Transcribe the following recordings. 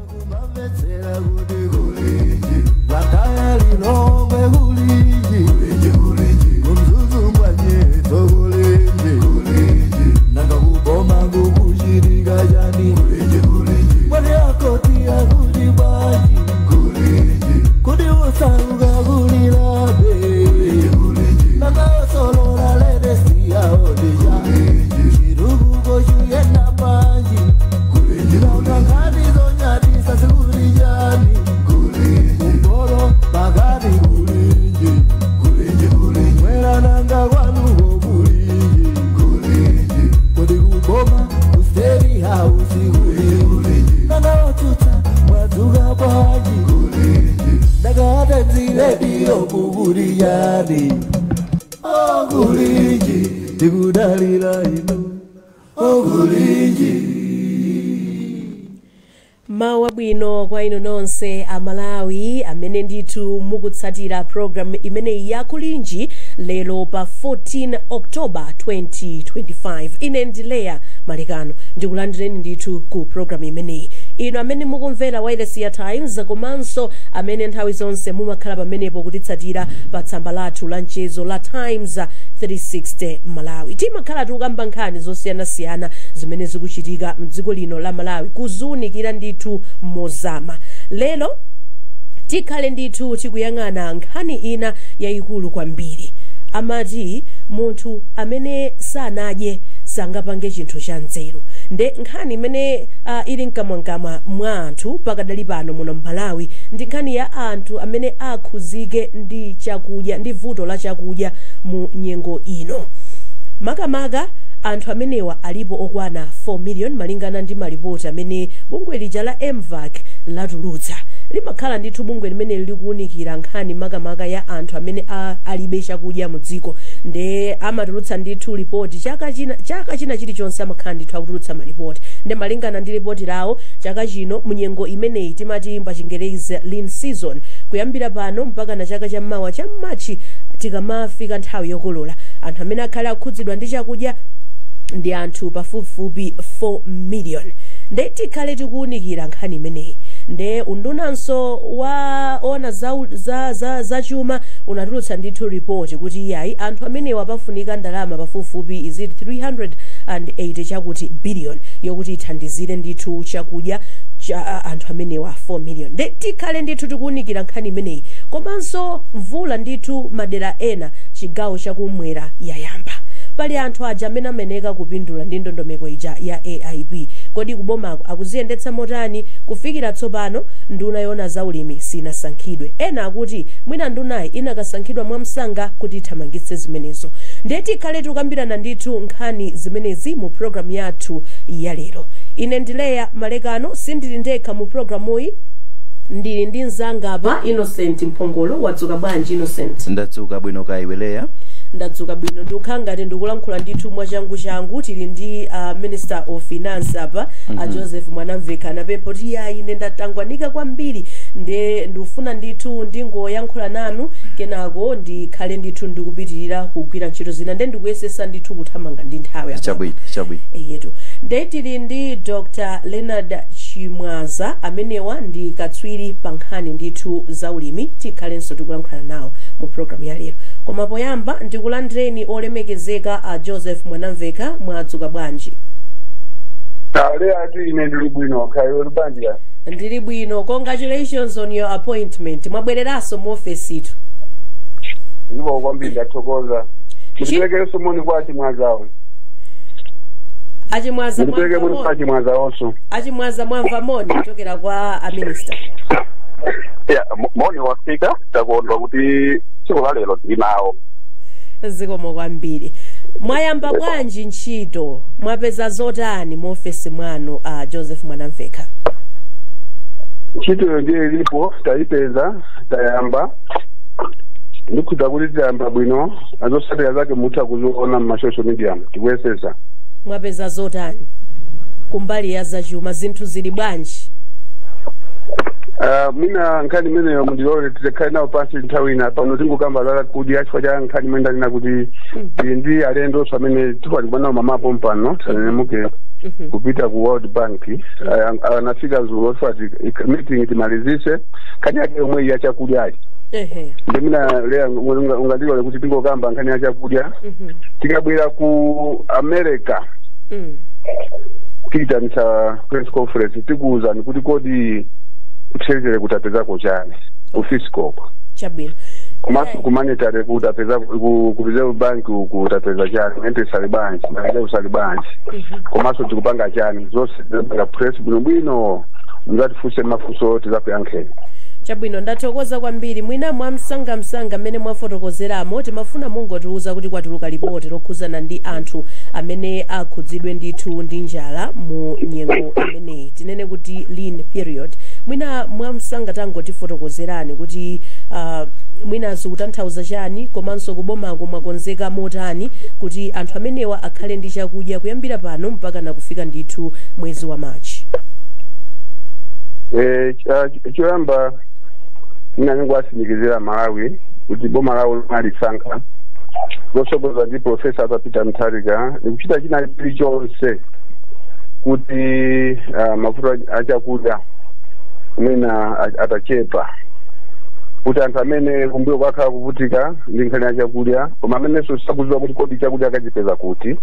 Kumamvetsera kuti kulinji, Blantyre, Lilongwe kulinji, kuMzuzu Mbwanyeto kulinji, nanga kuboma kukuchitika chani? Mwani akoti akuti bwanji? Kuti usauka kulilabe, nanga osolola ledesi yaodija, chitukuko chuyenda panji, nanga nkhani zonyadisa zikuti chani? Kumporo pakati kulinji, mwera nanga kwanuko kulinji, kodi kuboma ku State House kulinji, nanga otsutsa mwadzuka bwanji? Ndakatadzilediyo kukuti chani? Okulinji, tikudalira inu, okulinji. Mawu abwino kwa inu nonse Amalawi amene ndithu mukutsatira program imeneyi yakulinji lero pa 14 October 2025. Ine ndileya Malekano, ndikulandireni ndithu ku program imeneyi, inu amene mukumvera wireless ya Times, komanso amene nthawi zonse mumakhala pamenepo kutitsatira pa tsamba lathu la mchezo la Times 360 Malawi. Timakhala tikukamba nkhani zosiyanasiyana zimene zikuchitika mdziko lino la Malawi, kuziwunikira ndithu mozama. Lero tikhale ndithu tikuyang'ana nkhani ina yayikulu kwambiri. Amati munthu amene sanadye sangapange chinthu cha nzeru. Nde nkhani imene ili mkamwamkamwa mwa anthu pakadali pano muno mMalawi ndi nkhani ya anthu amene akhuzike ndi chakudya, ndi vuto la chakudya mu nyengo ino. Makamaka anthu amenewa alipo okwana 4 million, malingana ndi malipoti amene bungwe lija la MVAC latulutsa. Limakhala ndithu bungwe limene likuwunikira nkhani makamaka ya anthu amene alibe chakudya mu dziko, nde amatulutsa ndithu ripoti chaka china chilichonse. Amakhala ndithu akutulutsa malipoti. Nde malingana ndi ripoti lawo, chaka chino munyengo imeneyi timati pa Chingerezi lean season, kuyambira pano mpaka na chaka chammawa cha Machi tikamafika nthawi yokolola, anthu amene akhale akhudzidwa ndi chakudya ndi anthu pafupifupi 4 million. Nde tikhale tikuwunikira nkhani imeneyi. Nde undunanso wa ona za chuma unatulutsa ndithu ripoti kuti iyayi, anthu amenewa pafunika ndalama pafupifupi, is it 380 chakuti billion, yokuti ithandizire ndithu chakudya cha anthu amenewa 4 million. Nde tikhale ndithu tikuwunikira nkhani imeneyi. Komanso mvula ndithu madera ena chigawo chakumwera yayamba. Pali anthu aja amene ameneka kupindula ndi ndondomeko ija ya AIP. Kodi kubomako akuziyendetsa motani? Kufikira tsopano nduna yona zaulimi sinasankhidwe. Ena akuti mwina ndunayi inakasankhidwa mwamsanga kuti ithamangitse zimenezo. Ndiye tikhale tikukambirana ndithu nkhani zimenezi mu programu yathu ya lero. Ine ndileya Malekano, sindili ndekha mu programuyi, ndili ndi mzanga apa, Innocent Mphongolo. Wadzuka bwanji, Innocent? Ndadzuka bwino, kaya iwe, Leya? Ndadzuka bwino. Ndikukhala ngati ndikulankhula ndithu mwachangu changu. Tili ndi Minister of Finance apa, Joseph Mwanamveka. Anapempha kuti iyayi, ine ndatangwanika kwambiri, nde ndikufuna ndithu ndingoyankhula nanu, kenako ndikhale ndithu ndikupitirira kugwira ntchito zina. Nde ndikuyesesa ndithu kuthamanga ndi nthawi apa. Chabwino. Eyetu, nde tili ndi Dr Leonard Chimwaza. Amenewa ndi katswiri pa nkhani ndithu za ulimi. Tikhalenso tikulankhulana nawo mu programu ya lero. Koma poyamba ndikulandireni olemekezeka a Joseph Mwanamveka. Mwadzuka bwanji? Ale ati ine ndili bwino, kaya uli bwanji? Ndili bwino. Congratulations on your appointment. Mwabwereranso mu ofesitu. Ndipo kwambiri, ndathokoza. Ndikuperekenso moni kwa Achimwazawo. Achimwaza, Ndikupereke mwamva moni kwa moni. Achimwazawonso. Achimwaza, mwamva moni kuchokera kwa a minister. Ya, moni wafika. Takondwa kuti tsiku la lero tili nawo. Zikomo kwambiri. Mwayamba bwanji ntchito? Mwapeza zotani mu ofesi mwanu, Joseph Mwanamveka? Ntchitoyo ndiye ilipo, tayipeza, tayamba. Ndikhuza kuti tayamba bwino. Azotsatira zake mutha kuziona mma social media. Tikuyesesa. Mwapeza zotani kumbali ya zachuma? Zinthu zili bwanji? Mina nkhani imeneyo mundilole tikhale nawo pansi nthawi ina. Pano tingokamba za kudya chifukwa cha nkhani imene ndanena kuti tili ndi alendonso amene tikwalikwa nawo mamapo mpano tisanenemuke kupita ku World Bank. Anafika zulo fati meeting timalizise nkhani yake yomwe ya chakudyayi. Ndimina lea ungandilole kuti tingokamba nkhani ya chakudya. Tikabwera ku America, tiyitanisa press conference, tikuwuzani kuti kodi ku treasury kutapezako chani, ku fiscal. Komanso ku monetary kutapeza, ku Reserve Bank kutapeza chani, interest ali bwanji, ma reserve ali bwanji, komanso tikupanga chani. Zonse tinapanga press bwinobwino, mungatifunse mafunso tizakuyankheni. Chabwino, ndathokoza kwambiri. Mwina mwamsangamsanga mmene mwafotokozeramo, timafuna mungotiuza kuti kwatuluka lipoti lokhuzana ndi anthu amene akhudzidwe ndithu ndi njala mu nyengo imeneyi, tinene kuti lean period. Mwina mwamsanga tangotifotokozerani kuti mwina zikutanthauza chani, komanso kubomako mwakonzeka motani kuti anthu amenewa akhale ndi chakudya kuyambira pano mpaka nakufika ndithu mwezi wa Machi? Choyamba mina ninguwatsimikizira Malawi kuti boma lawo limalisankha losogozwa ndi Professor Arthur Peter Mutharika likuchita china chilichonse kuti mavuto achakudya mwina atachepa, kuti anthu amene kumbuyo kwakhala kuvutika ndi nkhani ya chakudya, koma amenenso sakudziwa kuti kodi chakudya akachipeza kuti,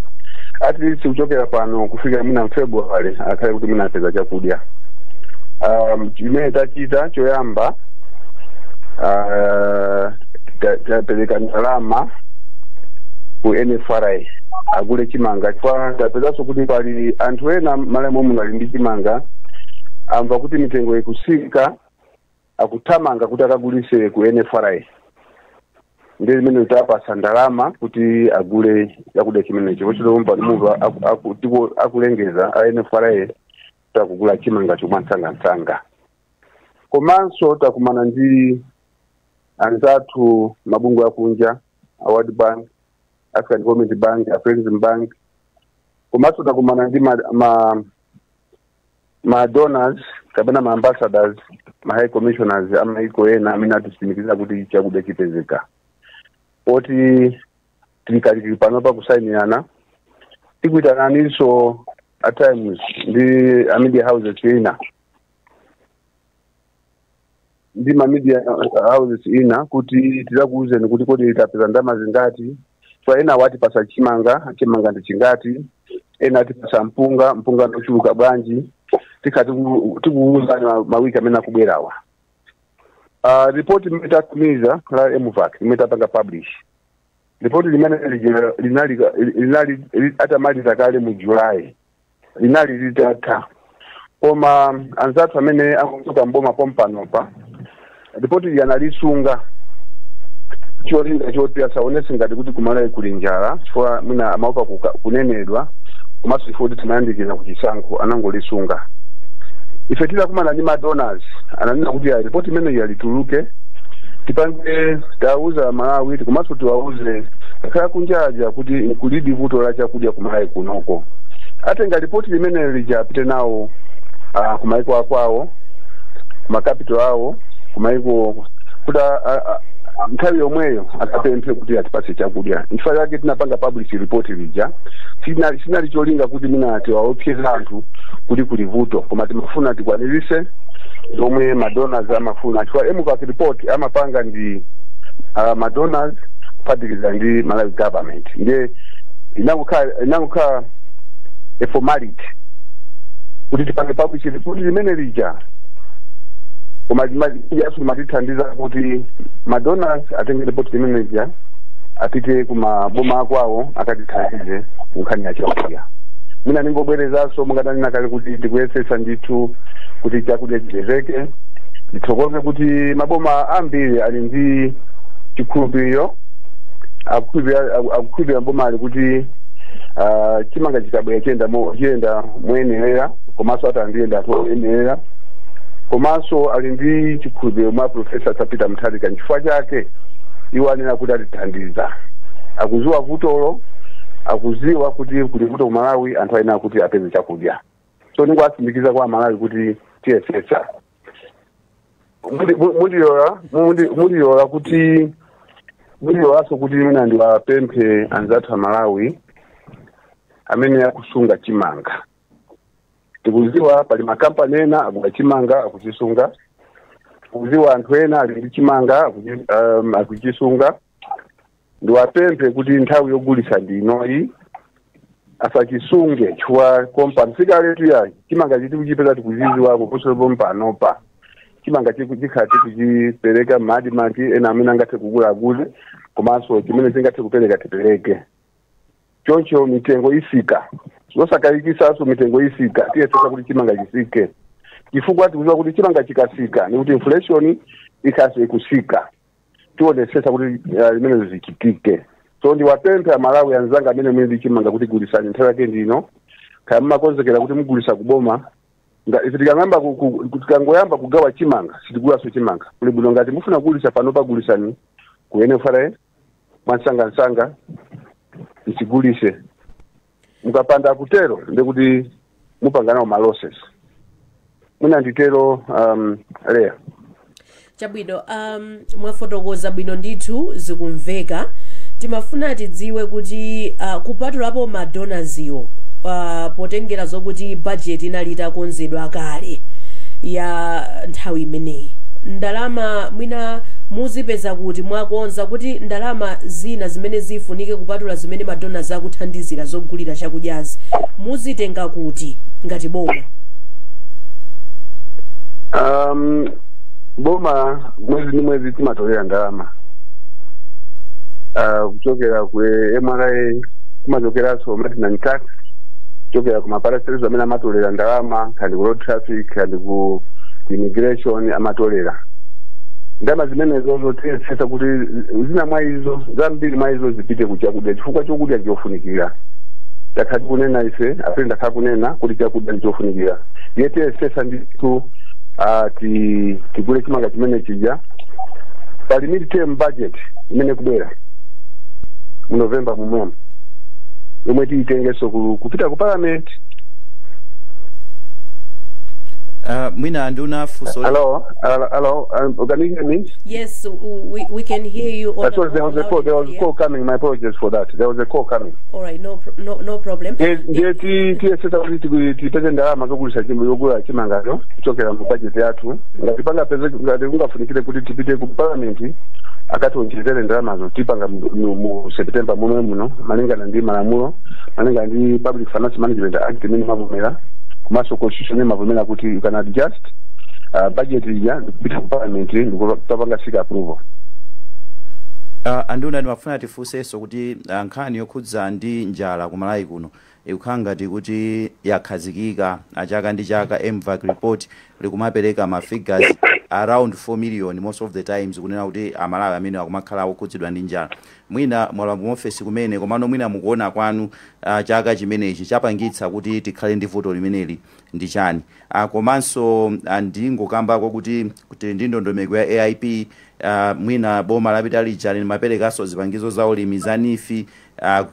at least kuchokera pano kufika mwina m'February akhale kuti mwina apeza chakudya. Chimene tachita choyamba, tapereka ndalama ku NFRA agule chimanga, chifukwa tapezanso kuti pali anthu ena malemo muno ali ndi chimanga, amva kuti mitengo ikusika, akuthamanga kuti akagulise ku NFRA. Ndi limene tapasa ndalama kuti agule chakudya chimenecho. Kochito muva akulengeza a NFRA kuti akugula chimanga chomwe msangamsanga. Komanso takumana ndi anzathu mabungwe akunja, a World Bank, African Development Bank, Afrexim Bank, komanso takumana ndi ma donors kapena ma ambassadors, ma high commissioners amaiko ena amene atitsimikiza kuti chakudya chipezeka, poti tilikalikili pano pakusayinirana. Tikuitananinso at times ndi a media houses ina ndi ma media houses ina kuti tizakuuzeni kuti kodi tapeza ndalama zingati. So ena watipasa chimanga, chimanga ndi chingati, ena atipasa mpunga, mpunga ndochuluka bwanji. Tikati tikuuzani mawiki amene akubwerawa. Ripoti imene tatumiza la MVAC, imene tapanga publish ripoti limene linali atamaliza kale mu July, linali litatha, koma anzathu amene akuchoka mboma pompanopa ripoti ili analisunga cholinga choti asaonese ngati kuti kumalawi kuli njala, chifukwa mwina amaopa kunenedwa, komanso chifukwa kuti timayandikira kuchisankho, anangolisunga. Ife tidakumana ndi madonors, ananena kuti ya ripoti imeneyi yalituluke, tipange tauza Malawi, komanso tiwauze akhala kunjaja kuti nkulidi vuto la chakudya kumalawi kunoko. Atenga ripoti limene lija apite nawo kumaiko akwawo, kumacapital awo, kumaiko kuti nthawi yomweyo akapemphe kuti atipatse chakudya. Nchifukwa chake tinapanga publish report lija. Sinali cholinga kuti mina tiwaopseza anthu kuti kuli vuto, koma timafuna tikwanirise zomwe madonors amafuna, chifukwa MVAC report amapanga ndi madonors kuphatikiza ndi Malawi government. Ndiye inangokhala a formality kuti tipange publish report limene lija, koma yasu limatithandiza kuti madonors atenge report limene lija apite kumaboma akwawo akatithandize kunkhani ya chakudya. Mina ningobwerezanso mungatanena kale kuti tikuyesesa ndithu kuti chakudya chipezeke. Ndithokoze kuti maboma ambiri ali ndi chikhulupiriro, akukhulupirira boma ali kuti chimanga chikabwera chiyenda moyenerera, komanso atandiyenda anthu oyenerera, komanso ali ndi chikhulupiriro mwa Professor Peter Mutharika. Nchifukwa chake iwo anena kuti atithandiza. Akuziwa vutolo, akuziwa kuti kuli vuto ku Malawi, anthu ayenera kuti apeze chakudya. So ningoatsindikiza kwa Malawi kuti tiyesesa. Mundilola kuti, mundilolanso kuti mwina ndiwapemphe anzathu a Malawi amene akusunga chimanga. Tikuziwa pali makampani ena akugula chimanga, akuchisunga. Tikuziwa anthu ena ali ndi chimanga, akuchisunga. Ndiwapemphe kuti nthawi yogulisa ndi inoyi, asachisunge, chifukwa kompani sikaletu yayi. Chimanga chiti kuchipeza, tikuziziwa kuposopo mpanopa chimanga chikhala tikuchipereka m'ma ADMARC. Ena amene angathe kugula agule, komanso chimene chingathe kupereka tipereke. Choncho mitengo isika, zosakayikisanso mitengo isika. Tiyesesa kuti chimanga chisike, chifukwa tikuziwa kuti chimanga chikasika nikuti inflation ikhaso ikusika. Tionesesa kuti zimenezo zichitike. So ndiwapemphe Amalawi anzanga amene muli ndi chimanga kuti gulisani, nthawi yake ndino. Kaya mmakonzekera kuti mugulisa kuboma, ife tikangoyamba kugawa chimanga, sitigulaso chimanga. Kuli bwino ngati mufuna kugulisa pano, pagulisani ku NFRA mwansangansanga, mchigulise. Mukapanda kutero, ndikuti mupanga nawo ma losses. Mwina nditero, Leya. Chabwino, mwafotokoza bwino ndithu, zikumveka. Timafuna tidziwe kuti kupatulapo ma donors-iwo, potengera zokuti budget inali itakonzedwa kale ya nthawi imeneyi, ndalama mwina muzipeza kuti? Mwakonza kuti ndalama zina zimene zifunike kupatula zimene ma donors akuthandizira zogulira chakudyazi, muzitenga kuti ngati boma? Boma mwezi ndi mwezi timatolera ndalama kuchokera ku MRA, kumachokeranso maintenance tax, kuchokera ku ma parastatals amene amatolera ndalama, kandi ku road traffic, kandi ku immigration amatolera ndalama. Zimenezo zotiyesetsa kuti zina mwa izo, zambiri mwa izo, zipite ku chakudya, chifukwa chokudya chofunikira. Takhala tikunena ife apene, ndakhala kunena kuti chakudya ndichofunikira. Ndiye tiyesesa ndithu tigule chimanga chimene chija. Pali mid-term budget imene kubwera mu November momwemo, yomwe tiyitengenso kupita ku parliament. Mwina nduna, funso. Hello, hello, hello, can you hear me? Yes, we can hear you on Sorry, there was a call. There was a call coming. My apologies for that. There was a call coming. All right, no problem. Ndiye tiyesesa kuti tipeze ndalama zogulisa yogula chimangacho kuchokera mu budget yathu. Ngati pangapeze, ngati kungafunikire kuti tipite ku parliament akationjezere ndalamazo, tipanga mu September momwe muno, malingana ndi malamulo, malingana ndi Public Finance Management Act imene imavomera, komanso constitution imavomera kuti you can adjust budget ija ndikupita ku parliament ndikupanga seek approval. Anduna, ndimafuna tifunsenso kuti nkhani yokhudza ndi njala ku Malawi kuno ikukhala ngati kuti yakhazikika chaka ndi chaka. MVAC report likumapereka ma figures around 4 million most of the times, kunena kuti Amalawi amene akumakhala okhudzidwa ndi njala. Mwina mwalowa mu ofesi kumene, komano mwina mukuona kwanu, chaka chimenechi chapangitsa kuti tikhale ndi vuto limeneli ndi chani? Komanso ndingokambako kuti ndi ndondomeko ya AIP, mwina boma lapita lija limaperekanso zipangizo za ulimi za NEEF,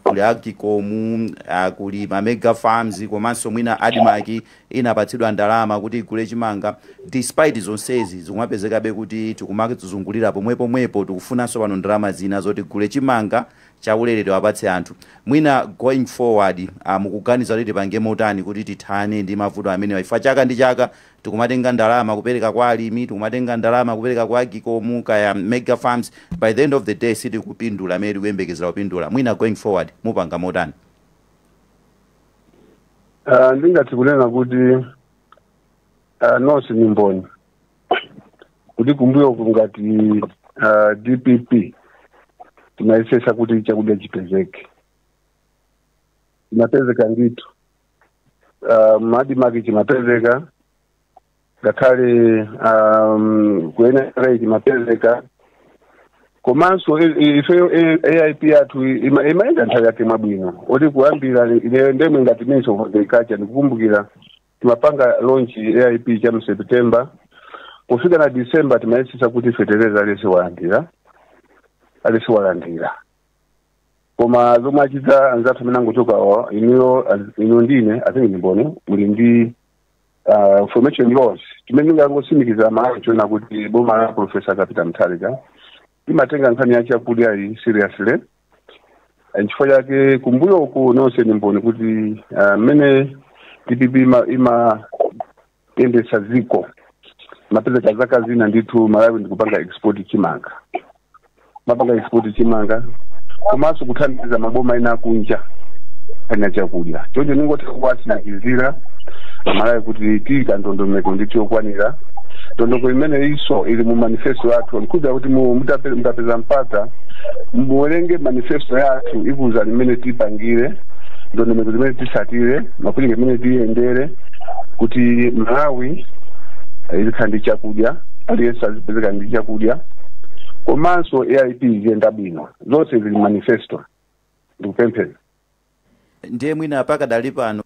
kuli AGCOM, kuli ma mega farms, komanso mwina ADMARC inapatsidwa ndalama kuti igule chimanga. Despite zonsezi, zikumapezekabe kuti tikumazungulira pomwepomwepo. Tikufunanso pano ndalama zina zoti gule chimanga chaulere tiwapatse anthu. Mwina going forward, mukuganiza kuti tipange motani kuti tithane ndi mavuto amenewa? Ifa chaka ndi chaka tikumatenga ndalama kupereka kwa alimi, tikumatenga ndalama kupereka kwa AGCOM kaya mega farms, by the end of the day sitikupindula amene tikuyembekezera kupindula. Mwina going forward mupanga motani? Ndingati kunena kuti nonse ni mboni kuti kumbuyo ngati DPP tinayesesa kuti chakudya chipezeke, chimapezeka ndithu. Ma ADMARC chimapezeka, ngakhale ku NRA chimapezeka, komanso ifeyo AIP yathu imayenda nthawi yake mwabwino, oti kuyambira ineyo ndemwe ngati Minister of Agriculture, ndikukumbukira timapanga launch AIP cha mu September, kufika na December timayesesa kuti fetereza alese walandira, alese walandira. Koma zomwe achita anzathu amene angochokawa, inuyo, inu ndine, I think ndimboni, muli ndi Information laws chimene ndingangosimikiza Malawi chona kuti boma la Professor Kapita Mutharika imatenga nkhani ya chakudya iyi seriously. Nchifukwa chake kumbuyo uku nonse ni mboni kuti mmene DPP imayendetsa ziko, mapeza zaka zina ndithu Malawi ndikupanga export chimanga, mapanga export chimanga komanso kuthandiza maboma ena akunja nkhani ya chakudya. Choncho ningotha kuwatsimikizira Malawi kuti tiyika ndondomeko ndithu yokwanira. Ndondomeko imene iso ili mu manifesto yathu. Nkuza kuti mutapeza mpata muwerenge manifesto yathu, ikuza limene tipangire ndondomeko zimene tisatire, maproject imene tiyendere kuti Malawi izikhala ndi chakudya, aliyense azipezeka ndi chakudya, komanso AIP iziyenda bwino. Zonse zili manifesto. Ndikupemphera. Ndiye mwina pakadali pano,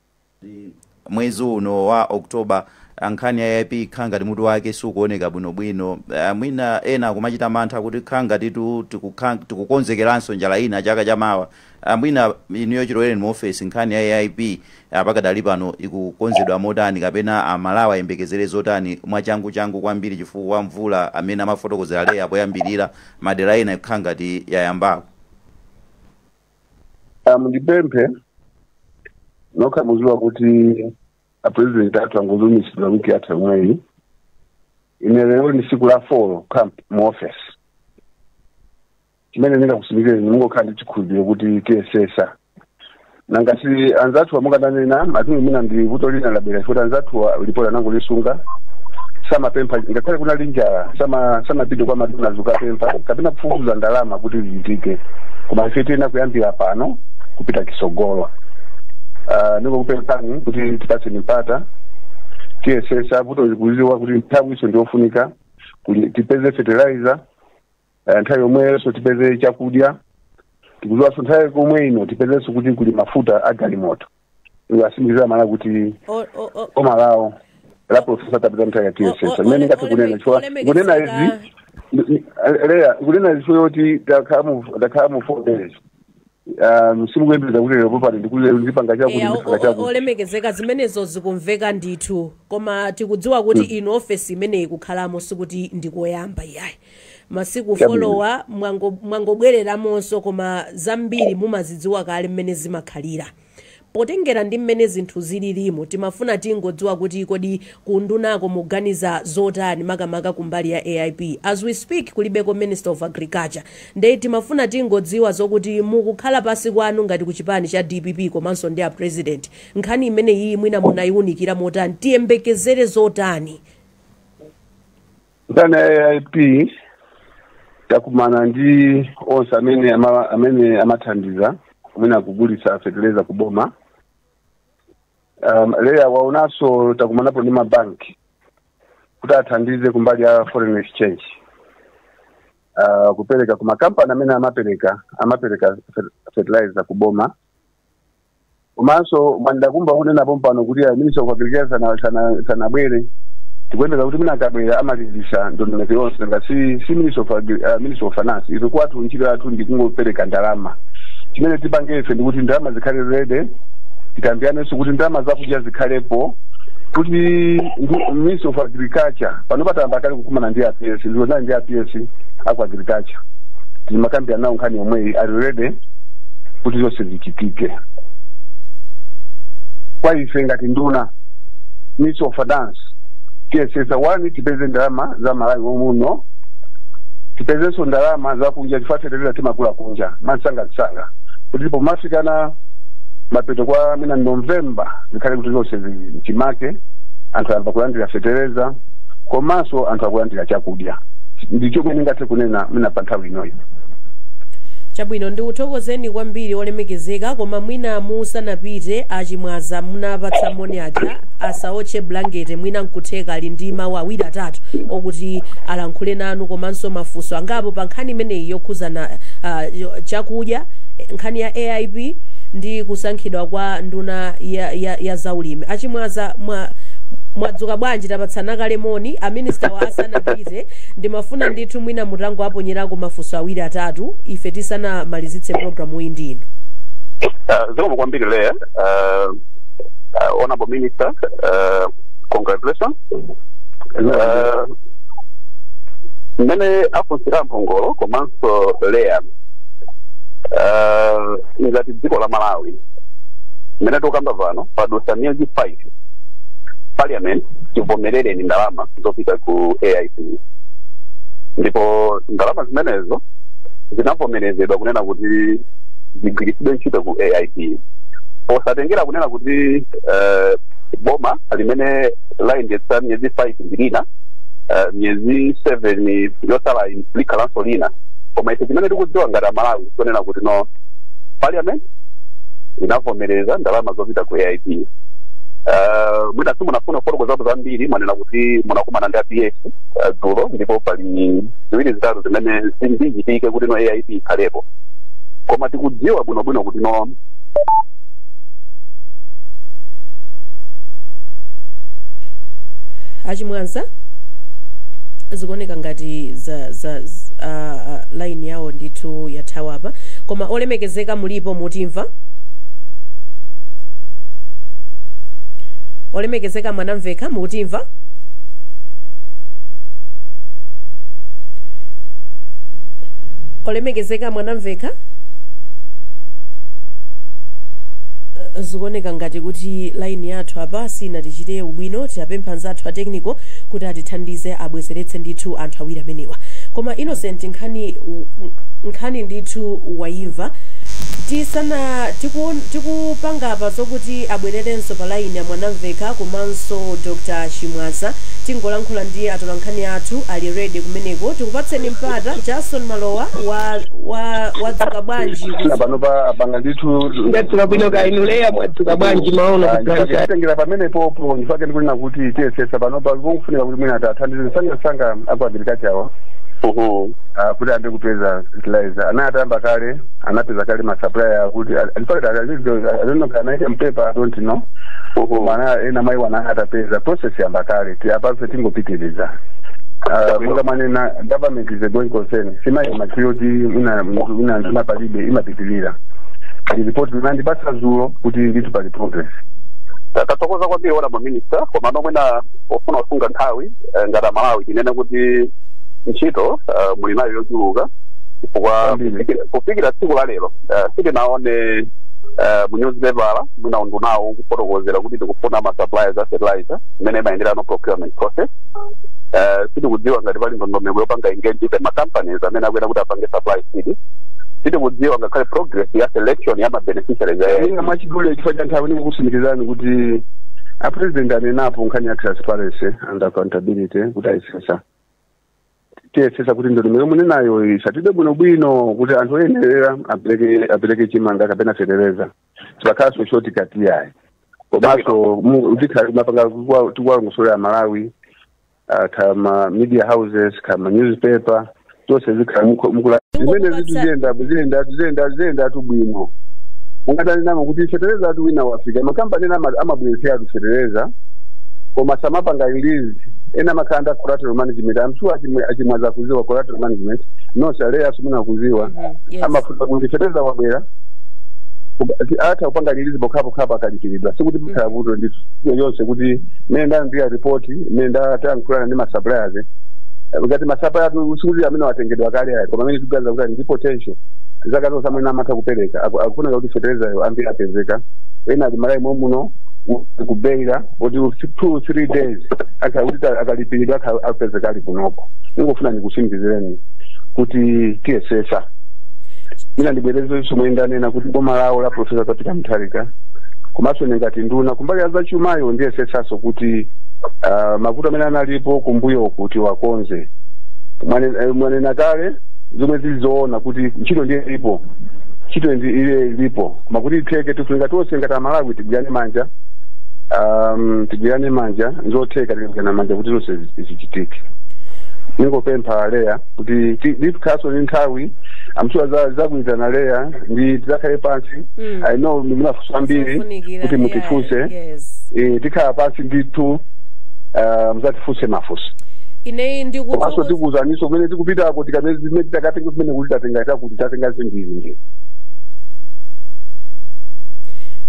mwezi uno wa October, nkhani ya AIP ikhala ngati mutu wake sukuoneka bwinobwino. Mwina ena akumachita mantha kuti khala ngati tikukonzekeranso njala ina chaka chamawa. Mwina inuyo chilowereni mu ofesi, nkhani ya AIP pakadali pano ikukonzedwa motani, kapena Amalawi ayembekezere zotani mwachangu changu kwambiri, chifukwa mvula amene amafotokozera leya poyambirira madera ena ikukhala ngati yayambako? Mundipemphe, nokha muziwa kuti apresident athu angozumisidwa wiki yathu yomweyi. Ine lero ni siku la 4 camp mu office. Chimene ndingakusimikire, mungokhala ndi chikhulupiriro kuti tiyesesa. Nangasi anzathu amukananena atingi mina ndi vuto lina labwera chifukwa anzathu lipoti anangolisunga, samapempha ngakhale kunali njala, samapite kwa madona zukapempha kapena kufufuza ndalama kuti zichitike. Koma ife tiyena kuyambira pano kupita kisogolo. Ndingokupemphani kuti tipatseni mpata, tiyesesa. Vuto likuziwa kuti nthawi iso ndiofunika kuti tipeze fertilizer, nthawi yomweyo tipeze chakudya. Tikuziwanso nthawi komwe ino tipezenso kuti kuli mafuta a galimoto. Iwasimikizira mana kuti boma lawo la Professor Kapita Mutharika tiyesesa. Imene ndingathe kunena, chifukwa kunena izi leya, kunena izi chifukwa takhala mu 4 days, simukuyembekeza kuti lero popano ndipanga chakuti, ndipanga chakuti. Olemekezeka, zimenezo zikumveka ndithu, koma tikudziwa kuti inu ofesi imeneyi kukhalamo sikuti ndikoyamba iyayi. Masiku folowa mwangobwereramonso, koma zambiri mumazidziwa kale mmene zimakhalira. Potengera ndi mmene zinthu zililimo, timafuna tingodziwa kuti kodi kundunako muganiza zotani, makamaka kumbali ya AIP? As we speak, kulibeko Minister of Agriculture, nde timafuna tingodziwa zokuti mukukhala pasi kwanu ngati kuchipani cha DPP komanso ndi a president, nkhani imene iyi mwina munayiwunikira motani? Tiyembekezere zotani? Nkhani ya AIP, takumana ndi onse amene amathandiza, amene akugulitsa fertilizer kuboma. Leya waonanso takumanapo ndi mabanki kuti athandize kumbali ya foreign exchange, kupereka ku makampani amene amapereka fertilizer kuboma. Komanso mwandakumba kunenapo mpano kuti a Minister of Agriculture sanabwere. Tikuyembeza kuti mwina akabwera amalizisa ndondomeko yonse. Nga si Minister of Finance, ife kwathu ntchito yathu ndikungopereka ndalama. Chimene tipange ife ndikuti ndalama zikhale ready, tikambiranenso kuti ndalama zakudya zikhalepo, kuti Minister of Agriculture pano patamba kale kukumana ndi aPS, ndionali ndi aPS aku agriculture, timakambirana nawo nkhani yomweyi, ali ready kuti zonse zichitike. Kwa ife ngati nduna, Minister of Finance, tiyesesa one, tipeze ndalama za Malawi muno, tipezenso ndalama zakunja chifukwa fertilizer timagula kunja mansangasanga, kuti pomafikana mapeto kwa mina November zikhale kuti zonse zimake, anthu ayamba kulandira fertilizer komanso anthu akulandira chakudya. Ndicho kumene ndingathe kunena mina pa nthawi inoyi. Chabwino, ndikuthokozeni kwambiri, olemekezeka. Koma mwina musanapite, achimwaza munapatsa moni aja asaotche blankete, mwina nkutheka ali ndi mawu awiri atatu okuti alankhule nanu, komanso mafunso angapo pa nkhani imeneyi yokhuzana chakudya, nkhani ya AIP ndi kusankhidwa kwa nduna ya zaulimi. Achimwaza, mwadzuka bwanji? Tapatsana kale moni. Aminister wa asanapite, ndimafuna ndithu mwina mutango aponyerako mafunso awiri atatu ife tisanamalizitse programu iyi ndino. Zikomo kwambiri leya. Honorable Minister, Congratulations. Mmene afunsira Mphongolo komanso Leya, ngati dziko la Malawi, mmene tikukamba pano, padutsa miyezi 5 parliament tivomerereni ndalama zopita ku AIP, ndipo ndalama zimenezo zinavomerezedwa kunena kuti zigwiritsidwe ntchito ku AIP, posatengera kunena kuti boma limene layendetsa miyezi 5 ndi lina, miyezi 7 yotsala likhalanso lina. Koma ife chimene tikudziwa ngati Amalawi kunena kuti no, parliament inavomereza ndalama zopita ku AIP. Mwina simunafuna kufotokozapo zambiri, mwanena kuti munakumana ndi a PS dzulo, ndipo pali ziwiri zitatu zimene zichitike kuti no AIP ikhalepo, koma tikudziwa bwinobwino kuti no Achimwanza, zikuoneka ngati za za line yawo ndithu yathawapa. Koma olemekezeka mulipo? Mutimva? Olemekezeka Mwanamveka, mukutimva? Olemekezeka Mwanamveka, zikuoneka ngati kuti line yathu apa sinatichite ubwino. Tiyapempha anzathu a technical kuti atithandize, abwezeretse ndithu anthu awiri amenewa. Koma Innocent, nkhani ndithu wayimva. Tisana tikupanga apa zokuti abwererenso pa line ya Mwanamveka komanso Dr Chimwaza, tingolankhula ndi atolankhani athu ali ready kumeneko. Tikupatseni mpata, Jason Malowa, wa wadzuka bwanji? Na pano pa apanga ndithu. Ndadzuka bwino, kainu Leya, mwadzuka bwanji maono ku Blantyre? Titengera pamene popo, ndifake ndikunena kuti tiyesesa panopa kungofunika kuti mwina athandize sangasanga aku agriculture awa kuti ambe kupeza fertilizer. Ana atamba kale, anapeza kale ma supplier kuti, in fact, I don't know, anaita mpepa, I don't know. Mana ena mai wana atapeza, process yamba kale, apafe tingopitiriza. Munga manena, government is a going concern, sima matrioti ina palibe, imapitirira. Ripoti linandipatsa dzulo kuti ndithu pali progress. Tathokoza kwambiri, honorable minister. Koma mwina pofuna kusunga nthawi, ngati Amalawi tinene kuti ntchito muli nayo yochuluka, chifukwa Kwambiri. kufikira tsiku la lero sitinaone mu newspaper mwina undunawo kufotokozera kuti tikufuna ma suppliers a fertilizer, imene imayendera no procurement process. Sitikudziwa ngati pali ndondomeko yopanga engage even ma companies amene akuyena kuti apange supply seed. Sitikudziwa ngakhale progress ya selection ya ma beneficiaries a Inga mwachidule, chifukwa cha nthawi, ndikukusimikizani kuti a president anenapo nkhani ya transparency and accountability kuti ayesesa, tiyesesa kuti ndondomeko munenayo isatidwe bwinobwino kuti anthu oyenerera apereke chimanga kapena fetereza, tipakhalanso shortcut yayi. Komanso mapanga tikuwalongosolera Malawi, kama media houses, kama newspaper, tonse zikhala mukula zimene zitu ziyenda ziyenda ziyenda ziyenda tu bwino. Ungadali namo kuti fetereza atu wina wafika, makampani ena amabweretsera atu fetereza, koma samapanga release. Ena amakhala collateral management. I'm sure Achimwaza kuziwa collateral management, nonse aleya simuna kuziwa. Yes. Amafuta kuti fetereza wabwera, atha kupanga release pokhapokhapo akalipiridwa. Sikuti mukhala vuto ndithu yonse kuti mene ndalandira ripoti, mene ndatankhulana ndi ma suppliers, ngati ma suppliers sikuti amene watengedwa kale ayi, koma amene tikuganiza kuti ali ndi potential zaka zonse amene amatha kupereka. Akufunika kuti feterezayo ambiri apezeka, ena ali Malawi muno kubeira kuti 2-3 days kuti akalipiridwa apezeka ali kunoko. Ingofuna ndikusimikizireni kuti tiyesesa. Mina ndibwereze somwe ndanena kuti boma lawo la Professor Peter Mutharika, komanso ngati nduna kumbali ya zachumayo, ndiyesetsanso kuti mavuto amene analipo kumbuyo kuti wakonze. Mwanena kale zomwe zili zoona kuti ntchito ndiye ilipo, ntchito ndi ile ilipo, koma kuti itheke tifunika tonse ngati Amalawi tigwirane manja, tigwirane manja. Nzotheka tikagwirana manja kuti zonse zichitike. Ningopempha Leya kuti ndikhaso ndi nthawi amshuwa zakuitana Leya ndi tizakhale pansi. I know munafunsa ambiri Zofunikira, kuti mutifunse. Yes. Tikhala pansi ndithu, muzatifunse mafunso. Ineyi Komanso ndikuthokoza. tikuwuzaniso kumene tikupitako, tikamene zimene titakatenga kumene kuti tatenga takuti tatenga zindizi ndi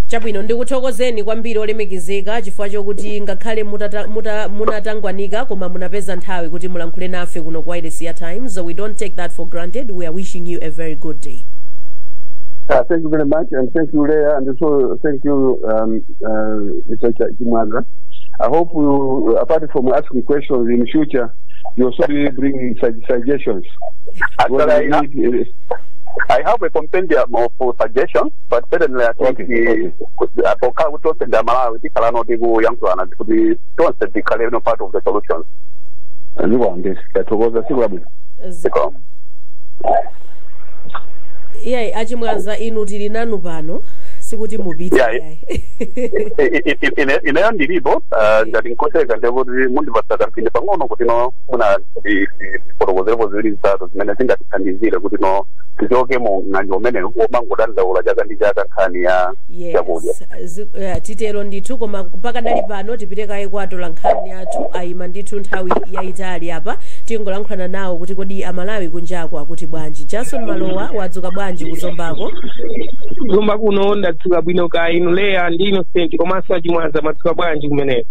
Chabwino, ndikuthokozeni kwambiri olemekezeka, chifukwa chokuti ngakhale munatangwanika koma munapeza nthawi kuti mulankhule nafe kuno ku Wireless ya Times. So we don't take that for granted. We are wishing you a very good day. Thank you very much, and thank you, Leah, and also thank you, Mr. Chimwaza. I hope you, apart from asking questions in future, you also be bringing suggestions. Actually, What we need, I have a compendium of suggestions, but certainly I think pokhala kuti tonse ndi Amalawi, tikhala noti kuyankhulana kuti tonse tikhale no part of the solution. Ndikuwambiri, ndathokoza, siku labwino. Zikomo. Iyayi, achimwaza, inu tili nanu pano, sikuti mupite. Yeah, yayi. Ineyo ndilipo, ngati nkoseka ndekuti mundipatsa kamphindi pang'ono kuti no muna ndifotokozerepo ziwiri zitatu zimene zingatithandizire kuti no tichoke mu ng'anjo umene womangodandaula chaka ndi chaka nkhani ya chakudya. Yes, titero ndithu, koma pakadali pano tipite kaye kwatola nkhani athu ayima ndithu nthawi yayitali apa. Tingolankhulana nawo kuti kodi Amalawi kunjako akuti bwanji. Jason Malowa, wadzuka bwanji kuZombako? Zomba kuno ndadzuka bwino, ka inu Leya ndi Innocent komanso achimwaza, madzuka bwanji kumeneko?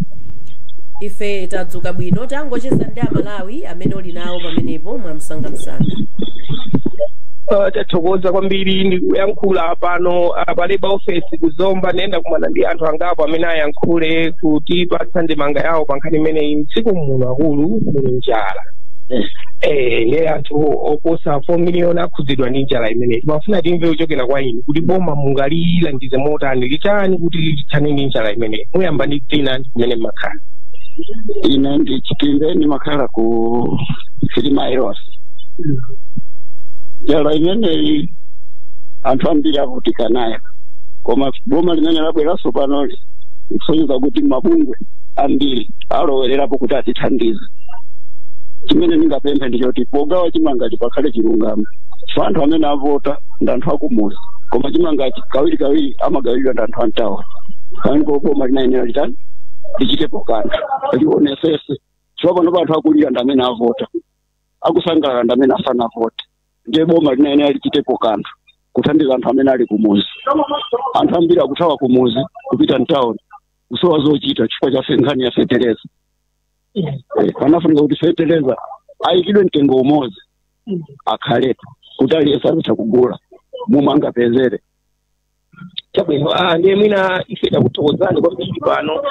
Ife tadzuka bwino. Tangocheza ndi Amalawi amene uli nawo pamenepo mwamsangamsanga. Tathokoza kwambiri. Ndikuyankhula pano pa Labour Office kuZomba. Ndiyenda kumana ndi anthu angapo amene ayankhule kuti patsa ndemanga yawo pa nkhani imeneyi. Mdziko muno akulu muli njala, ndiye anthu oposa 4 million akhudzidwa ndi njala imeneyi. Timafuna timve kuchokera kwa inu kuti boma mungalilangize motani, litani kuti lithane ndi njala imeneyi. Muyamba ndi dzina ndi kumene mmakhala. Ine ndi Chitimbe, ndimakhala ku 3 Miles. Njala imeneyi anthu ambiri avutika nayo, koma boma limene labweranso panoli likusonyeza kuti mabungwe ambiri alowererapo kuti atithandize. Chimene ndingapemphe ndichoti pogawa chimangachi pakhale chilungamo, so anthu amene avota ndi anthu akumuzi, koma chimangachi kawiri kawiri amagawiridwa ndi anthu amtawa. Pamenepo boma linayenera litani, lichitepo kanthu, lionesese, chifukwa pano anthu akulira ndi amene avota, akusangalala ndi amene asanavote. Ndiye boma linayenera lichitepo kanthu kuthandiza anthu amene ali kumuzi. Anthu ambiri akuthawa kumuzi kupita mtown kusowa zochita chifukwa cha nkhani ya fetereza. Panafunika kuti fetereza ayikidwe mtengo umodzi, akhalepo kuti aliyense azitha kugula momwe angapezere. Chabwino, ndiye mwina ife takuthokozani kwambiri pano.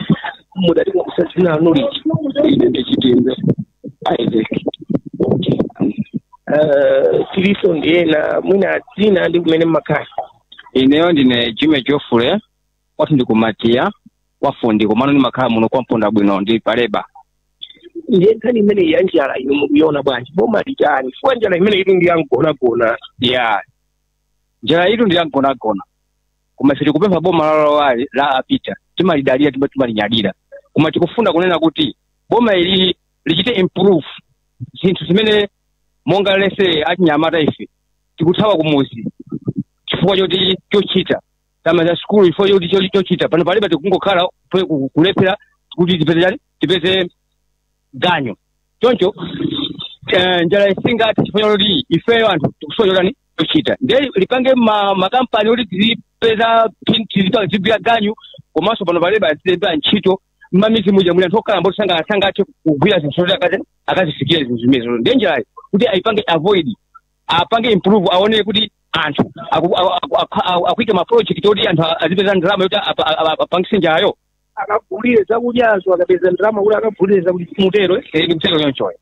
Mudati dzina lanu liji? Ine ndi Chitimbe Isaac. Tiliso ndiyena, mwina dzina ndi kumene mmakhala. Ineyo ndine Jime Jofule, kwathu ndikumatiya kwafundi, komano ndimakhala muno kwa Mponda bwino, ndi paleba. Ndiye nkhani imeneyi ya njala inu mukuiona bwanji? Boma litani, chifukwa njala imene ili ndi yangonagona? Ya, njala itu ndi yangonagona, koma ife tikupempha boma lalowali la apita, timalidalira, timalinyadira, koma tikufuna kunena kuti boma ili lichite improve zinthu zimene monga lese achinyamata ife tikuthawa kumuzi chifukwa choti chochita tama za sukulu, chifukwa choti chochita pano palibe, tikungokhala kulephera kuti tipeze chani, tipeze ganyo. Choncho njala isingati chifukwa choti ifeyo anthu tikusowa chotani, chochita. Ndiye lipange makampani oti tizipeza tizigwira ganyu, komanso pano palibe azilemba ntchito. Mmamizi muja muli anthu okhala mboti sangathe kugwira zinthu zoti akazifikire zinthu zimenezo. Ndiye njalayi kuti ayipange avoid, apange improve, aone kuti anthu akuike ma project oti anthu azipeza ndalama yoti apangise njalayo. Akagulire zakudyazo, akapeza ndalama kuti akagulire zakudya, mutero? Eh, ndikutero chonchoyo.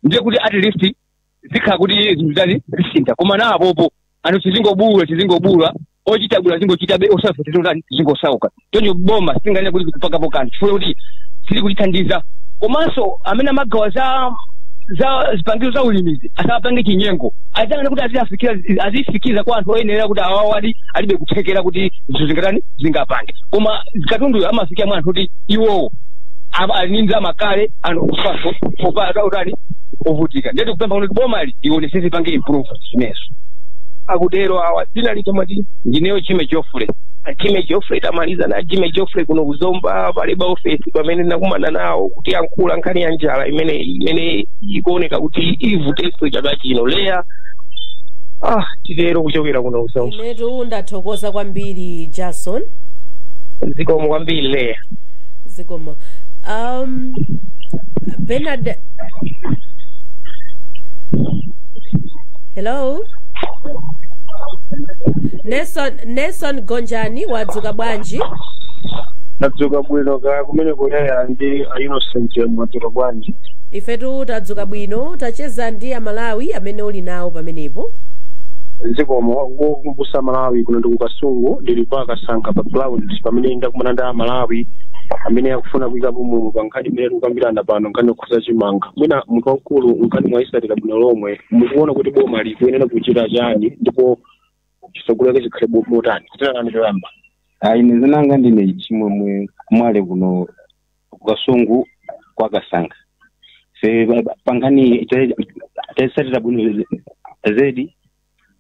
Ndiye kuti at least zikhala kuti zinthu zani zisintha, koma na apopo anthu tizingobula, tizingobula, ochita bwino azingochitabe, osauka tizingotani, tizingosauka. Choncho boma sitinganene kuti kupakapo kanthu chifukwa kuti sili kutithandiza. Komanso amene amagawa za zipangizo za ulimizi asapange chinyengo, azangane kuti azifikira azifikiza kwa anthu oyenera, kuti awawo ali alibe kuthekera kuti zinthu zingatani, zingapange, koma katunduyo amafikira mwa anthu kuti iwowo ali ndi amakale anthu kufaso utani ovutika. Ndiye tikupempha kuti boma lionesese, pange improve zimenezo. Akutero awa. Dzina litomati? Ndineyo Chime Jofule. Jime Joffrey. Tamaliza na Jime Joffrey kuno kuZomba pa Labour Office pamene ndakumana nawo kuti yankhula nkhani ya njala imene ikuoneka kuti ivutenso chaka chino, Leya. Titero kuchokera kuno kuSouth. Inetu ndathokoza kwambiri, Jason. Zikomo kwambiri, Leya. Zikomo. Bernard, hello. Nelson, Nelson Gonjani, wadzuka bwanji? Ndadzuka bwino, kaya kumene kuleya ndi a Innocent, mwadzuka bwanji? Ifetu tadzuka bwino. Tacheza ndi Amalawi amene uli nawo pamenepo. Zikomo. Ngokumbusa Malawi, kuno ndi kuKasungu, ndili pa Kasankha pa ground pamene ndakumana ndi Amalawi amene akufuna kuyikapo mumu pa nkhani imene tikukambirana pano, nkhani yokhuza chimanga. Mwina munthu wamkulu, nkhani mwayisatira bwino lomwe, mukuona kuti boma likuyenera kuchita chani ndipo chitsogolo chake chikhale motani? Kudzera nani choyamba? Ine zinanga ndine Chimwemwe Mwale, kuno kuKasungu kwa Kasankha. Se pangani taisatira bwino zedi,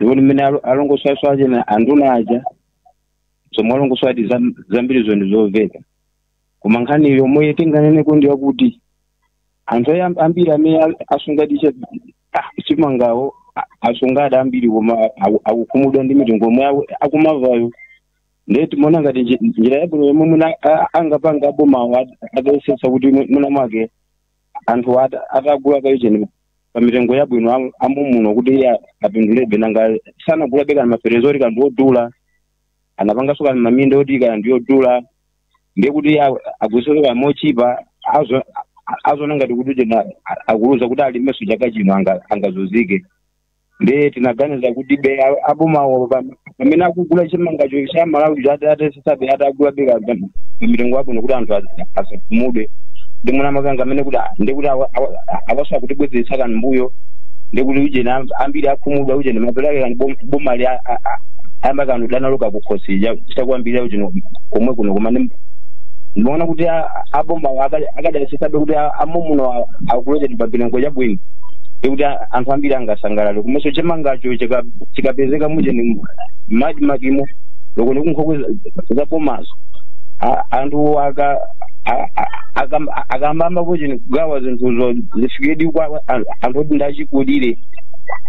ndipo mmene alongoswaso aje na anduna aja zomwe alongoswadi zambiri zo ndi zomveka, koma nkhani yomwe tinganene ndi yakuti anthu ambiri amene asungadi chimangawo asungadi ambiri, koma akukhumudwa ndi mitengo omwe akumavayo. Ndiye timaona ngati njira yabwino yomwe muna angapanga abomawo, adayesetsa kuti muna mwake anthu atagula kaicheni pa mitengo yabwino amumuno kuti iye apindulebe. Nanga sanagulabe kana mafereza oti kandi odula, anapanganso kana maminda oti kana ndiyodula, ndiye kuti agwiritse kana mochipa, azona ngati kuti jena akuluza kuti alimenso chaka chino angazunzike. Ndiye tinaganiza kuti be abomawo pamene akugula chimangacho cha Malawi atayesetsabe atagula be mitengo yabwino kuti anthu asakhumudwe. Ndi muna makanga amene kuti ndikuti awaso akutibwezeretsa kani mbuyo, ndikuti ujeni ambiri akhumudwa, ujeni mapero ake kani bomali ayamba kani udanaloka kukhosi chakwambiri ujeni komwe kuno. Koma ndimaona kuti aboma akadayesetsabe kuti amomuno akulojeni pa mitengo yabwino, ndikuti anthu ambiri angasangalale. Komanso chimangacho chikapezeka mujeni madimagimo loko ndikunkhokwe zabomazo, anthu akambamba pocheni kugawa zinthuzo zifikedi kwa anthu oti ndachikulire,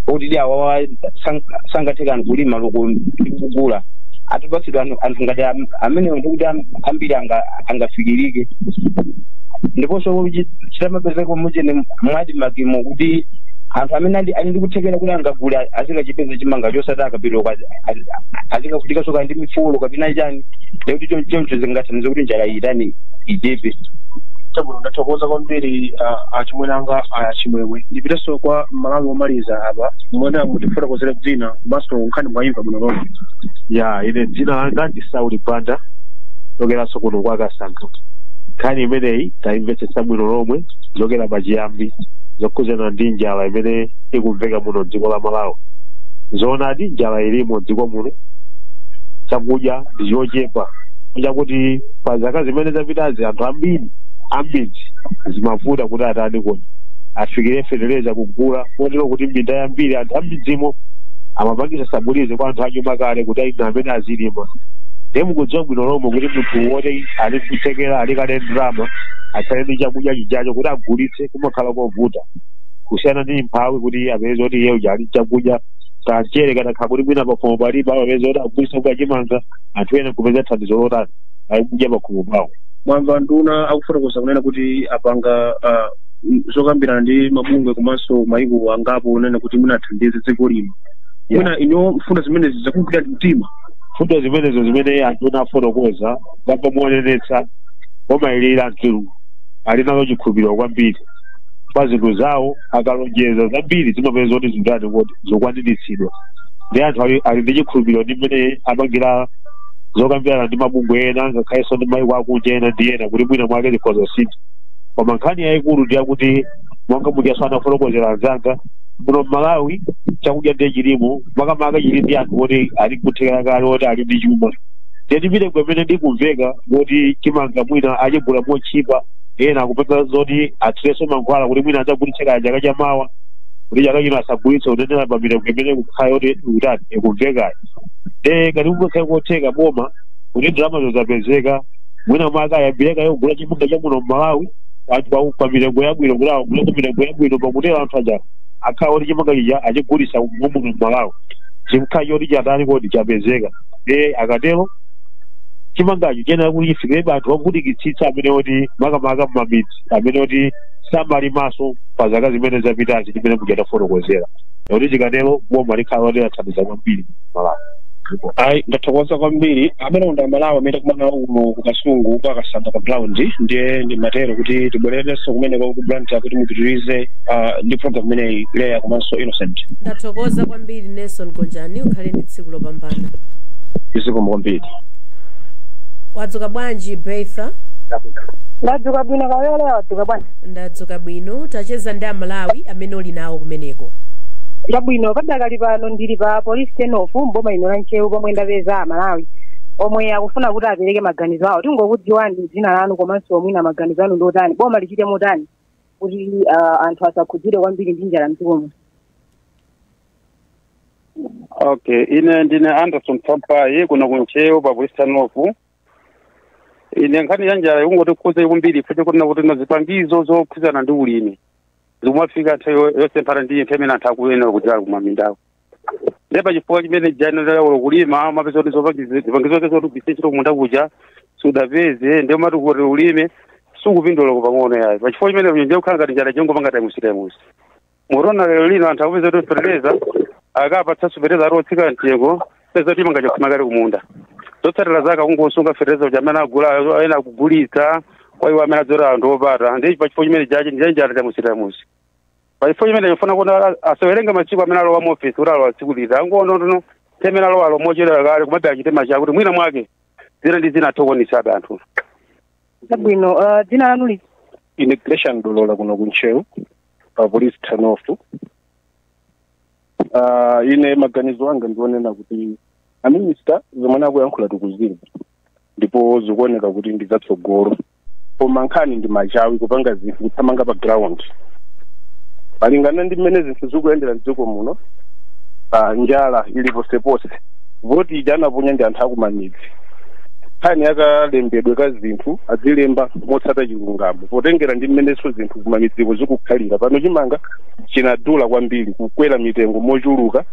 oti awawa sangathekani kulima loko ndikugula, atipatsidwa anthu ngati amenewo, ndikuti ambiri angafikirike. Ndiponso chitamapezeka mucheni mwadi makimo kuti anthu amene ali ndi kuthekera kuti angagule azingachipeza chimanga chosati akapita azingafutikaso kandi ndi mifulo kapena chani, ndikuti choncho zingathandize kuti njala itani, ichepe. Chabwino, ndathokoza kwambiri achimwene anga Achimwemwe. Ndipitenso kwa Malawi womaliza apa. Mwena mutifotokozere dzina komanso nkhani mwayimva bwino lomwe. Ya, ine dzina langa ndi Sauli Banda, chokeranso kuno kwa Kasankha. Nkhani imeneyi tayimvetsetsa bwino lomwe kuchokera pachiyambi, zokhuzana ndi njala imene ikumveka muno dziko la Malawi. Zoonadi, njala ilimo dziko muno, chakudya ndi chochepa, chakuti pa zaka zimene zapitazi anthu ambiri ambidzi zimavuta kuti atani kodi afikire fetereza kugula, kotero kuti minda yambiri anthu ambidzimo amapangisa sabulize kwa anthu anyuma kale kuti aina amene azilima. Ndiye mukudziwa bwino lomwe kuti munthu woti ali kuthekera, ali kale ndalama, akhale ndi chakudya chijacho kuti agulitse kumakhala kovuta kusiyana ndi mphawi kuti apeze kuti iye uja ali chakudya kanchere katakhala kuti mwina pakhomo palibe, amapeza kuti agulitse kukachimanga, anthu ena kupeza thandizo lotani akudya pakhomo pawo. Mwamva nduna akufotokoza kunena kuti apanga zokambirana ndi mabungwe komanso maiko angapo kunena kuti mwina athandize dziko lino. Mwina ino mfundo zimenezi zakugwira mtima? Mfundo zimenezo zimene anthu ena afotokoza ngapa muonenetsa, omayilira anthu ali nazo chikhulupiriro kwambiri pa zinthu zawo. Akalonjeza zambiri zimapeza kuti zinthu kuti zokwaniritsidwa, ndi anthu ali ndi chikhulupiriro ndi mmene apangira zokambirana ndi mabungwe ena, ngakhalenso ndi maiko akunja ena ndi ena, kuti mwina mwake zikhoza kusintha. Koma nkhani yayikulu ndi yakuti, monga mujaso anafotokozera anzanga, muno mMalawi chakudya ndiye chilimo, makamaka chili ndi anthu oti ali kuthekera kale, oti ali ndi chuma. Ndiye ndimitengo imene ndikumveka kuti chimanga mwina achigula mochipa, ena akupeza zoti athirenso mankhwala kuti mwina adzagulitse kaya chaka chamawa, kuti chaka chino asagulitse, kunenera pa mitengo imene kukhala yoti ikutani, ikumvekayo. Ndiye ngati kungakhale kotheka boma kuti ndalama zozapezeka, mwina mwake ayambire kaye kugula chimanga cha muno mMalawi anthu pa mitengo yabwino, kuti awagule ku mitengo yabwino, pakutero anthu aja akhala kuti chimanga chija achigulitsa muno mMalawi. Chikhala choti chatani kodi chapezeka. Akatero chimangacho chiyenera kuti chifikirebe anthu ovutikitsitsa amene oti makamaka m'mamidzi amene oti samalimaso pa zaka zimene zapitazi timene muchatafotokozera kuti chikatero boma likhala loti lathandiza kwambiri Malawi. Ayi, ndathokoza kwambiri. Amene ndi Amalawi amene takumana nawo kuno kuKasungu kwa Kasanga pa ground. Ndiye ndimatero kuti tibwererenso kumeneko ku Blantyre kuti mupitirize ndi program imeneyi, Leya komanso Innocent. Ndathokoza kwambiri, Nelson Gonjani, ukhale ndi tsiku lopambana. Zikomo kwambiri. Wadzuka bwanji, Betha? Ndadzuka bwino kawele. Wadzuka bwanji? Ndadzuka bwino. Tacheza ndi Amalawi amene uli nawo kumeneko. Chabwino, padakali pano ndili pa police turn-off mboma ino la Ntcheu pomwe ndapeza Amalawi omwe akufuna kuti apereke maganizo awo. Tingokudziwani dzina lanu komanso mwina maganizo anu ndi otani, boma lichite motani kuti anthu asakhudzidwe kwambiri ndi njala mdziko muno? Okay, ine ndine Anderson Pampai kuno kuNtcheu pa police turn-off. Ine nkhani ya njala ikungotikhuza kwambiri ife tikunena kuti na zipangizo zokhuzana ndi ulimi zikumafika nthawi yosemphana ndi nthawi imene anthu akuyenera kudzala kumamindawo. Ndiye pachifukwa chimene janalaulo kulima mapeza kuti zipangizo zake zoti ugwiritse ntchito kumunda kuja sudapeze, ndiye mati kuti ulime sukupindula pang'ono yayi. Pachifukwa chimene ndiye kukhala ngati njala chongopanga times times. Murona lero lino anthu akupeza kuti fertilizer akapatsa fertilizer ari otsika mtengo, peza kuti chimanga chakhuma kale kumunda. Zotsatira zake akungosunga fertilizer uja amene agula, ena akugulitsa kwa iwo amene adzora anthu opata. Ndiye pachifukwa chimene chachi ndiye njala times times. Pachifukwa chimene chifuna kuti asawerenge masiku amene alowa mu office kuti alowa tsiku liti, angoona tuno temene alowa alo mochedwa kale, kumabe achite macha kuti mwina mwake zina ndi zina athokonisebe anthu. Chabwino, dzina lanu li? Ine Gresham Dolola kuno kuNtcheu pa police turn-off. Ine maganizo anga ndionena kuti a minister zomwe akuyankhula tikuzimva ndipo zikuoneka kuti ndi zatsogolo, koma nkhani ndi machawi kupanga zinthu kuthamanga pa ground malingana ndi mmene zinthu zikuyendera mdziko muno. Njala ili posepose, voti ija anaponya ndi anthu akumamidzi. Nkhani yakalembedwe ka zinthu azilemba motsata chilungamo potengera ndi mmenenso zinthu kumamidziko zikukhalira. Pano chimanga chinadula kwambiri, kukwera mitengo mochuluka,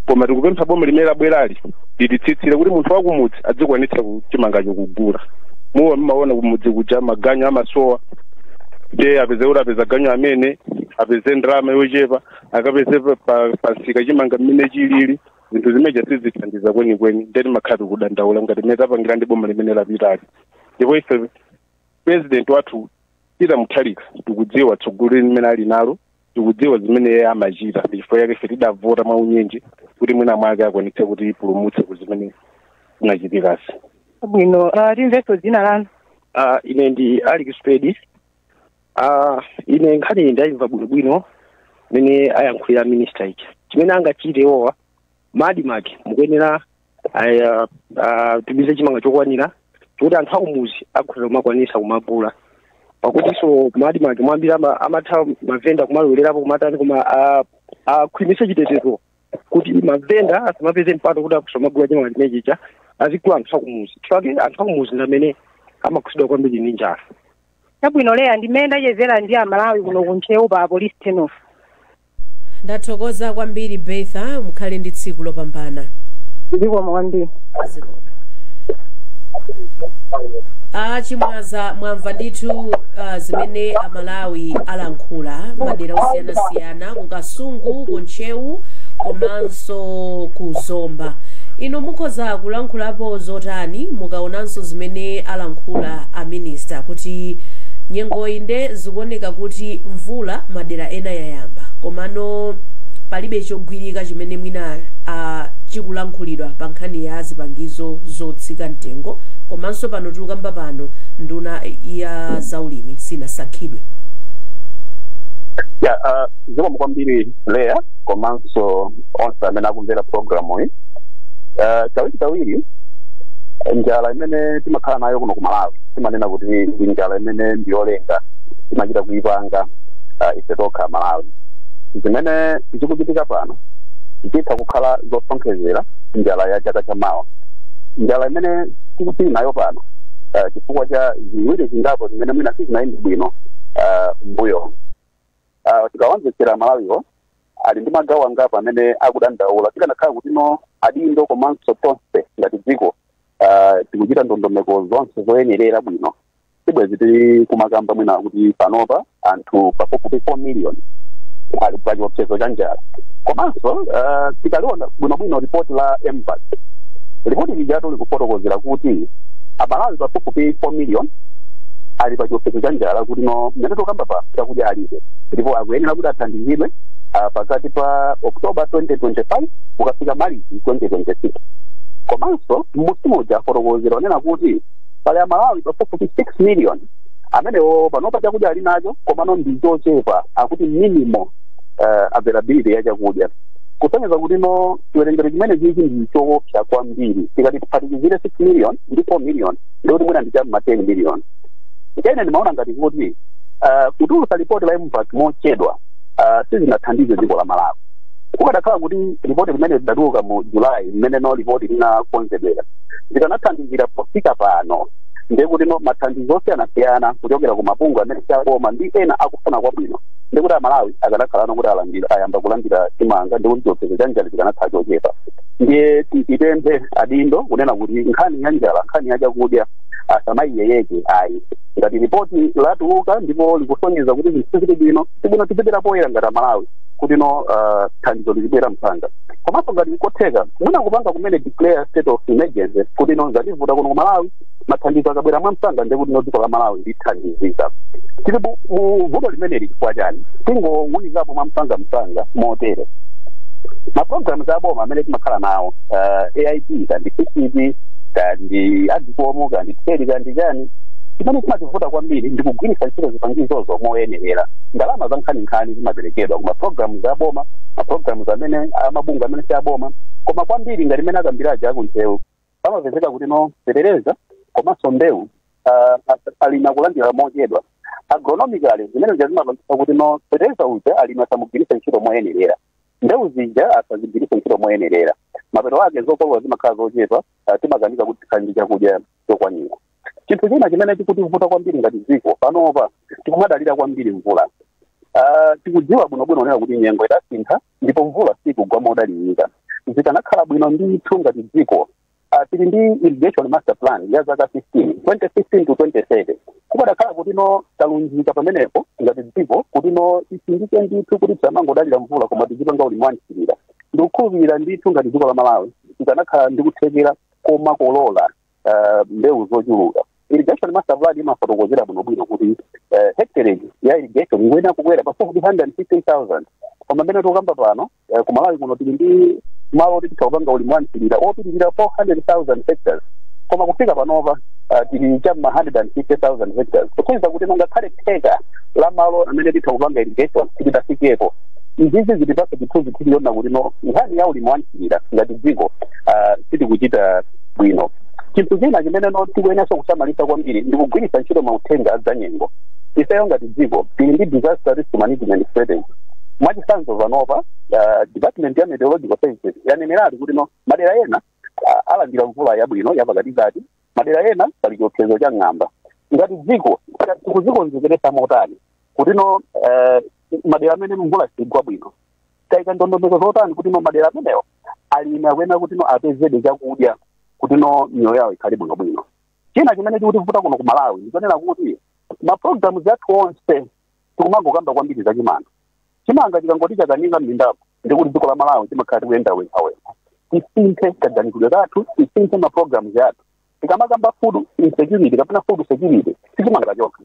koma tikupempha boma limene labwerali lititsitsire kuti munthu wakumudzi adzikwanitsa chimangacho kugula. Muwa mmaona kumudzi kuja maganyu amasowa, ndiye apeze kuti apeza ganyu amene apeze ndalama yochepa akapeze pa nsika chimanga mmene chilili. Zinthu zimeja sizithandiza kwenikweni, ndiye timakhala tikudandaula ngati mmene tapangira ndi boma limene lapitali. Ndipo ife president wathu Peter Mutharika tikudziwa tsogolo limene ali nalo, tikudziwa zimene iye amachita. Ndi chifukwa chake ife tidavota mwaunyinji kuti mwina mwake akwanitse kuti ipulumutse ku zimene zinachitikasi. Bwino, timvenso dzina lanu. Ine ndi Alex Pedi. Ine nkhani ndayimva bwinobwino mene ayankhulira minister ija. Chimene angachite iwowa, MADMARC mukuyenera tumize chimanga chokwanira chikuti anthu akumuzi akhoza kumakwanisa kumagula, pakutinso MADMARC mwambiri amatha mavenda kumalowelerapo kumatani, koma akhwimise chitetezo kuti mavenda asamapeze mpato kuti akusamagula chimanga chimene chija, azigula anthu akumuzi, chifukwa anthu akumuzi ndi amene amakhudzidwa kwambiri ndi njala. Chabwino Leya, ndimene ndachezera ndi Amalawi kuno kuNtcheu pa police turn-off. Ndathokoza kwambiri, Betha, mukhale ndi tsiku lopambana. Zikomo kwambiri. Zikomo. Achimwaza, mwamva ndithu zimene Amalawi alankhula madera osiyanasiyana, kuKasungu, kuNtcheu komanso ku Zomba. Inu mukhoza kulankhulapo zotani mukaonanso zimene alankhula a minister kuti nyengo inde zikuoneka kuti mvula madera ena yayamba, komano palibe chogwirika chimene mwina chikulankhulidwa pa nkhani ya zipangizo zotsika mtengo, komanso pano tikukamba pano nduna ya zaulimi sinasankhidwe? Ya, zikomo kwambiri Leya komanso onse amene akumvera programu iyi. Kawiri kawiri njala imene timakhala nayo kuno ku Malawi timanena kuti ndi njala imene ndiyolenga, timachita kuipanga ife tokha Malawi. Zimene zikuchitika pano zitha kukhala zosonkhezera njala ya chaka chamawa. Njala imene tikupili nayo pano chifukwa cha ziwiri zingapo zimene mwina sizinayende bwino mbuyo. Tikawamvetsera Malawiwo Ali ndi magawo angapo amene akudandaula. Tikanakhala kuti no adindo komanso tonse ngati dziko tikuchita ndondomeko zonse zoyenerera bwino, sibwezi tili kumakamba mwina kuti panopa anthu pafupifupi 4 million ali pa chiopsezo cha njala. Komanso tikaliona bwinobwino ripoti la MVAC, ripoti lijatu likufotokozera kuti Amalawi pafupifupi 4 million ali pa chiopsezo cha njala, kuti no mmene tikukamba pa chakudya alibe, ndipo akuyenera kuti athandizidwe pakati pa October 2025 kukafika Marichi 2026. Komanso mmusi muja afotokozera onena kuti pali Amalawi pafupifupi 6 million amenewo panopa chakudya ali nacho, komano ndi chochepa, akuti minimal availability ya chakudya, kusonyeza kuti no chiwerengero chimene chichi ndi choopsa kwambiri. Tikati tiphatikizire 6 million ndi 4 million, ndikuti mwina ndi cham'ma 10 million. Ine ndimaona ngati kuti kutulutsa ripoti la MVAC mochedwa sizinathandize dziko la Malawi. Kukadakhala kuti ripoti limene lidatuluka mu July, mmene no ripoti linakonzedwera, zikanathandizira pofika pano, ndiye kuti no mathandizo osiyanasiyana kuchokera ku mabungwe amene siaboma ndi ena akufuna kwabwino, ndikuti Amalawi akanakhalano kuti alandira, ayamba kulandira chimanga, ndikuti chiopsezo cha njala chikanakhala chochepa. Ndiye tipemphe adindo kunena kuti nkhani ya njala, nkhani ya chakudya asamayiyeyeke ayi. Ngati ripoti latuluka ndipo likusonyeza kuti zinthu sizili bwino, sibwino tizibwera poyera ngati Amalawi kuti no thandizo lizibwera msanga. Komanso ngati nkotheka, mwina kupanga kumene declare state of emergency, kuti no zativuta kuno ku Malawi, mathandizo akabwera mwamsanga, ndiye kuti no dziko la Malawi lithandizika. Tili mu vuto limeneli chifukwa chani? Tingowunikapo mwamsanga msanga motere: mapulogalamu za boma amene timakhala nawo, AIP kandi CCP kandi AGCOM kandi TERI kandi chani, chimene chimativuta kwambiri ndi kugwiritsa ntchito zipangizozo moyenerera. Ndalama za nkhaninkhani zimaperekedwa ku mapulogalamu za boma, mapulogalamu amene amabungwe amene si aboma, koma kwambiri ngati imene akambiraja akuntchewu, pamapezeka kuti no fetereza komanso mbewu alimi akulandira mochedwa. Agronomically, zimene zija zimapangisa kuti no fetereza uja alimi asamugwiritse ntchito moyenerera, mbewu zija asazigwiritse ntchito moyenerera. Mapeto ake zokolola zimakhala zochepa, timakanika kuti tikhale ndi chakudya chokwanira. Chinthu china chimene chikutivuta kwambiri ngati dziko panopa, tikumadalira kwambiri mvula. Tikudziwa bwinobwino nena kuti nyengo idasintha ndipo mvula sikugwa modalirika. Zikanakhala bwino ndithu ngati dziko, tili ndi irrigation master plan ya zaka 15, 2015 to 2030, kupadakhala kuti no talunjika pamenepo ngati dziko kuti no tisindike ndithu kuti tisamangodalira mvula koma tizipanga ulimi wanthirira, ndikukhulupirira ndithu ngati dziko la Malawi tikanakhala ndi kuthekera komakolola mbewu zochuluka. Irrigation master plan imafotokozera bwinobwino kuti hectarage ya irrigation ikuyenera kukwera pafupi 115,000, koma mmene tikukamba pano, ku Malawi kuno tili ndi malo oti titha kupanga ulimi wanthirira opitirira 400,000 hectares, koma kufika panopa tili cham'ma 150,000 hectares, kusonyeza kuti ngakhale theka la malo amene titha kupanga irrigation tilitafikepo. Izizi zitipatsa chithunzithunzi yona kuti no nkhani ya ulimi wanthirira ngati dziko sitikuchita bwino. Chinthu china chimene no tikuyeneranso kusamalitsa kwambiri ndi kugwiritsa ntchito mauthenga adzanyengo. Ifeyo ngati dziko tili ndi disaster risk management strategy. Mwachitsanzo, panopa department ya meteorological services yaneneratu kuti no madera ena alandira mvula yabwino yapakatikati, madera ena pali chiopsezo cha ng'amba. Ngati dziko tikuzikonzekeretsa motani kuti no madera amene mvula sigwa bwino, tayika ndondomeko zotani kuti no madera amenewo alimi akuyenera kuti no apezede chakudya kuti no miyoyo yawo ikhale bwinobwino? China chimene chikutivuta kuno ku Malawi ndichonena kuti mapulogalamu athu onse tikumangokamba kwambiri za chimanga. Chimanga chikangoti chakanika m'mindapo, ndikuti dziko la Malawi timakhala tikuyenda wenkhawenkha. Tisinthe kaganizidwe kathu, tisinthe mapulogalamu athu. Tikamakamba food insecurity kapena food security, sichimanga chokha.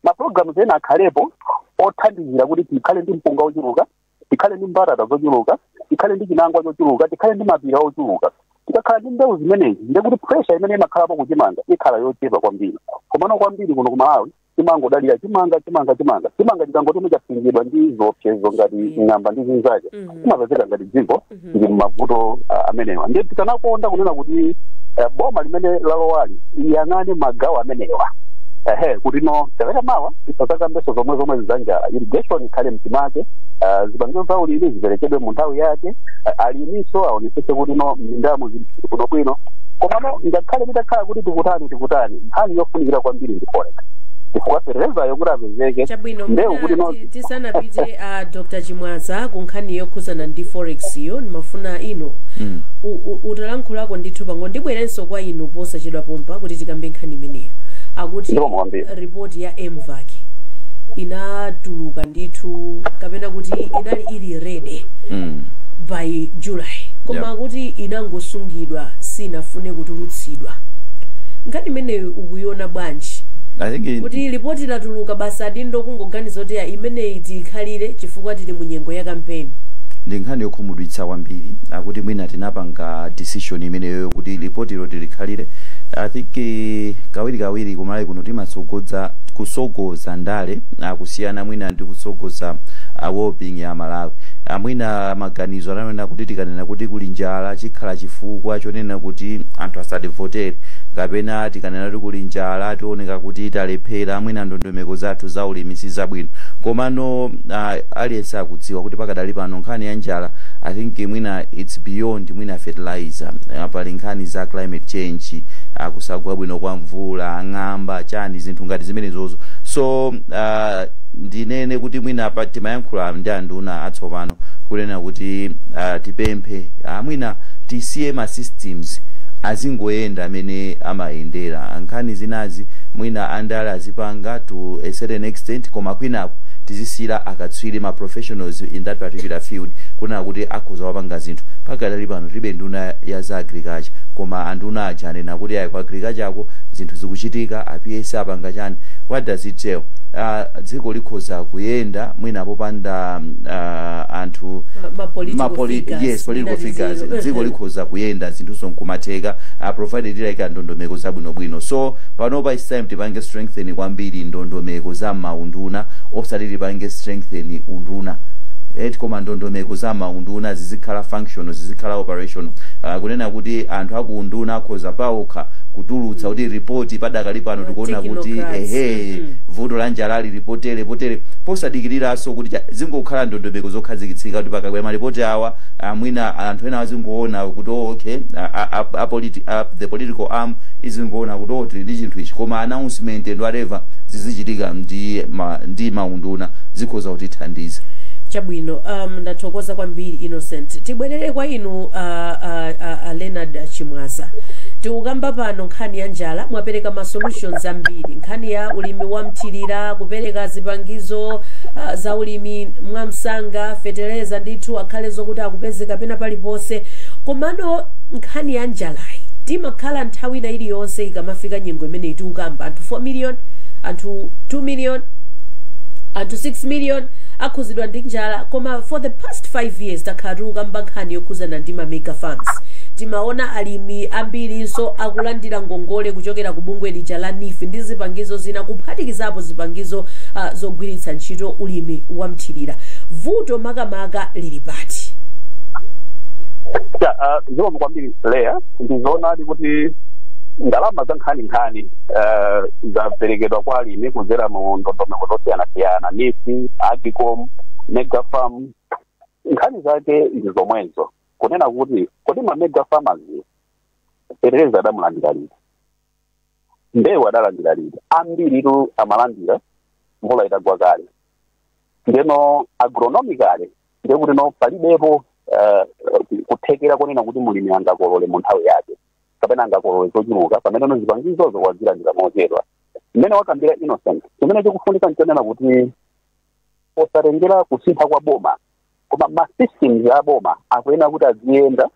Mapulogalamu ena akhalepo othandizira kuti tikhale ndi mpunga ochuluka, tikhale ndi mbatata zochuluka, tikhale ndi chinangwa chochuluka, tikhale ndi mapira ochuluka. Tikakhala ndi mbewu zimenezi, ndekuti pressure imene imakhalapo kuchimanga ikhala yochepa kwambiri. Komano kwambiri kuno ku Malawi timangodalira chimanga, chimanga, chimanga, chimanga. Chikangoti chapsinjidwa ndi ziopsezo ngati ng'amba ndi zinzake, timapezeka ngati dziko tili m'mavuto amenewa. Ndiye tikanakonda kunena kuti boma limene lalowali liyang'ane magawo amenewa, ehe, kuti no chaka chamawa tisazakambenso zomwe zomwe zanjala. Irrigation ikhale mchimake, zipangizo za ulimi ziperekedwe mu nthawi yake, alimiso aonetsetse kuti no m'mindamo zili bwinobwino. Komano ngakhale titakhala kuti tikutani tikutani, nkhani yofunikira kwambiri ndi forex. Chifukwa feterezayo kuti apezeke, Chabwino. mbewu kuti Mwina no tisanapite, Dr Chimwaza, ku nkhani yokhuzana ndi forex yo, ndimafuna ino utalankhulako ndithu pang'ono. Ndibwerenso kwa inu posachedwa pompa kuti tikambe nkhani imeneyo. Akuti Ndipo mwambiri. Ripoti ya MVAC inatuluka ndithu, kapena kuti inali ili ready by July, koma kuti inangosungidwa, sinafune kutulutsidwa. Nkhani imeneyo ukuiona bwanji? I think Kuti ripoti latuluka, basi adindo kungoganiza kuti ya, imeneyi tiyikhalire chifukwa tili mu nyengo ya kampeni. Ndi nkhani yokhumudwitsa kwambiri, akuti mwina tinapanga decision imeneyo kuti ripotilo tilikhalire. I think kawirikawiri kumalawi kuno timatsogoza kusogoza ndale, kusiyana mwina ndi kusogoza well-being ya Malawi. Mwina maganizo ananena kuti tikanena kuti kuli njala, chikhala chifukwa chonena kuti anthu asativotere, kapena tikanena kuti kuli njala, tioneka kuti talephera, mwina ndondomeko zathu za ulimi sizabwino. Komano aliyense akudziwa kuti pakadali pano nkhani ya njala, I think mwina it's beyond mwina fertilizer. Pali nkhani za climate change, kusagwa bwino kwa mvula, ng'amba, chani, zinthu ngati zimenezozo. So ndinene kuti mwina pa timayankhula ndi anduna atsopano kunena kuti tipemphe, mwina tisiye ma systems azingoyenda amene amayendera. Nkhani zinazi mwina andale azipanga to a certain extent, koma kwinako tizisiyira akatswiri, ma professionals in that particular field, kunena kuti akhoza wapanga zinthu. Pakadali pano tilibe nduna ya za agriculture, koma anduna aja anena kuti ayi, ku agriculture ako zinthu zikuchitika, a PS apanga chani. What does it tell? Dziko likhoza kuyenda mwina popanda anthu ma political ma figures, yes, political inati figures. zero. Dziko likhoza kuyenda, zinthuzo nkumatheka, provided tilayika ndondomeko zabwinobwino. So panopa it's time tipange strengthen kwambiri ndondomeko za maunduna, osati tipange strengthen unduna eti, koma ndondomeko za maunduna zizikhala functional, zizikhala operational, kunena kuti anthu akuunduna akhoza pawokha kutulutsa kuti ripoti padakali pano tikuona kuti Technocrats. ehe, vuto la njala lilipotere potere, posadikiriranso kuti zingokhala ndondomeko zokhazikitsika kuti pakabwera malipoti awa, mwina anthu ena azingoona kuti oh, okay, a the political arm izingoona kuti oh, tili ndi chinthu ichi, koma announcement and whatever zizichitika ndi maunduna, zikhoza kutithandiza. Chabwino, ndathokoza kwambiri, Innocent. Tibwerere kwa inu, Leonard Chimwaza. Tikukamba pano nkhani ya njala, mwapereka ma solutions ambiri, nkhani ya ulimi wa mthirira, kupereka zipangizo za ulimi mwamsanga, fetereza ndithu akhale zokuti akupezeka pena paliponse. Komano nkhani ya njalayi timakhala nthawi ina iliyonse ikamafika nyengo imeneyi tikukamba anthu 4 million, anthu 2 million, anthu 6 million akhuzidwa ndi njala. Koma for the past 5 years takhala tikukamba nkhani yokhuzana ndi ma mega farms. Timaona alimi ambirinso akulandira ngongole kuchokera ku bungwe lija la NEEF ndi zipangizo zina, kuphatikizapo zipangizo zogwiritsa ntchito ulimi wa mthirira. Vuto makamaka lili pati? Ya, zikomo kwambiri, Leya. Ndizoonadi kuti ndalama za nkhaninkhani zaperekedwa kwa alimi kudzera mu ndondomeko zosiyanasiyana, NEEF, AGCOM, mega farm. Nkhani zake ndi zomwezo, kunena kuti kodi ma mega farmers fetereza adamulandira liti? Mbewu adalandira liti? Ambiritu amalandira mvula itagwa kale. Ndeno agronomically ndekuti no palibepo kuthekera konena kuti mulimi angakolole mu nthawi yake kapena angakolole zochuluka pamene no zipangizozo wazilandira mochedwa. Mmene wakambira Innocent, chimene chikufunika nchonena kuti posatengera kusintha kwa boma, koma ma systems a boma akuyenera kuti aziyenda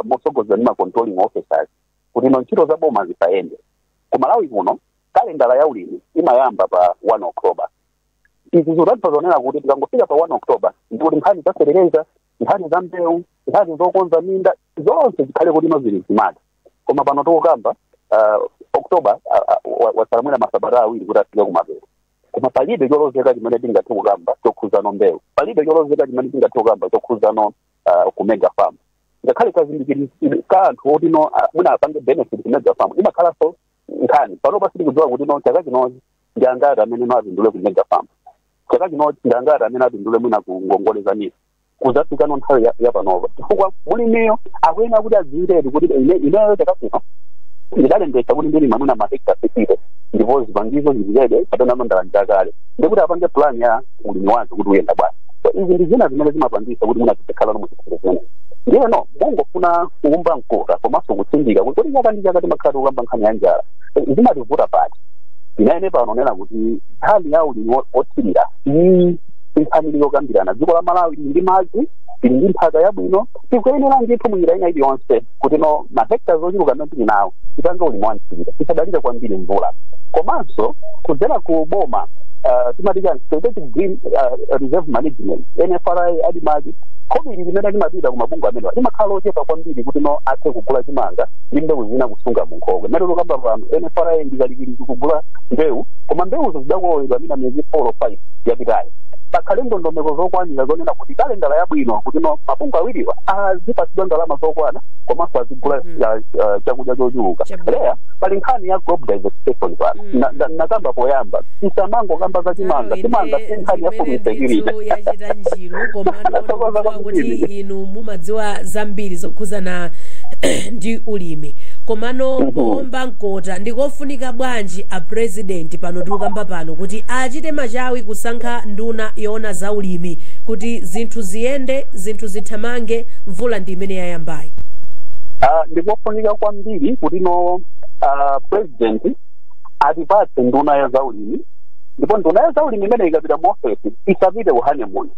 motsogozedwa ndi ma controlling officers, kuti no ntchito za boma zisayende. Ku Malawi kuno kalendala ya ulimi imayamba pa 1 October. Izi zikutanthauza zonena kuti tikangofika pa 1 October, ndikuti nkhani za fetereza, nkhani za mbewu, nkhani zokonza minda, zonse zikhale kuti no zili zimati. Koma pano tikukamba October wasala mwina masabata 2 kuti afike kumapeto, koma palibe cholozeka chimene tingathe kukamba chokhuzano mbewu, palibe cholozeka chimene tingathe kukamba chokhuzano ku mega farm. Ngakhale kazindikiri ka anthu oti no mwina apange benefit ku mega farm imakhalanso nkhani. Panopa sitikudziwa kuti no chaka chinochi ndi angati amene no apindule ku mega farm, chaka chinochi ndi angati amene apindule mwina ku ngongole za NEEF, kuzafika no nthawi ya panopa, chifukwa mulimiyo akuyenera kuti adziwiredi kuti ineyo chaka chino ndidalembetsa kuti ndilima mwina mahekta 60. Ndipo zipangizo zilibe kapena mandalandira kale, ndikuti apange plan ya ulimi wake kuti uyenda bwanji. So izi ndi zina zimene zimapangisa kuti mwina tizikhala no muchikhalidwe zimenezi. Ndiyeno mungofuna kuumba mkota komanso kutsindika kuti chaka ndi chaka timakhala tikukamba nkhani ya njala, zimativuta pati. Inaene pano nena kuti nkhani ya ulimi wothirira iyi nkhani yokambirana. Dziko la Malawi lili ndi madzi, lili ndi nthaka yabwino. Tikuyenera ndithu munjira ina iliyonse kuti no mahectares ochuluka amene tili nawo tipange ulimi wa mthirira, tisadalire kwambiri mvula. Komanso kudzera ku boma, timati strategic green reserve management, NFRA, ADMARC, khobiri limene limapita ku mabungwe amenewa limakhala ochepa kwambiri kuti no athe kugula chimanga ndi mbewu zina kusunga mu nkhokwe. Mmene tikukamba pano, NFRA ndikalikiliki kugula mbewu, koma mbewuzo zidakolowedwa mina miyezi 4 or 5 yapitayo. Pakhale ndondomeko zokwanira zonena kuti kalendala yabwino kuti no mabungwe awiriwa azipatsidwa ndalama zokwana komanso azigula chakudya chochuluka. Leya, pali nkhani ya crop diversification pano. Nakamba poyamba, tisamangokamba za chimanga. Chimanga si nkhani ya food insecurity. Yachita njiru, komano ndikudziwa kuti inu mumadziwa zambiri zokhuzana ndi ulimi. Komano kuomba mkota ndikofunika bwanji a president pano tikukamba pano kuti achite machawi kusankha nduna yoona za ulimi kuti zinthu ziyende, zinthu zithamange, mvula ndi imene yayambayi? Ndikofunika kwambiri kuti no president atipatse nduna ya zaulimi, ndipo nduna ya zaulimi imene ikapita mu ofesi isapite ku honeymoon.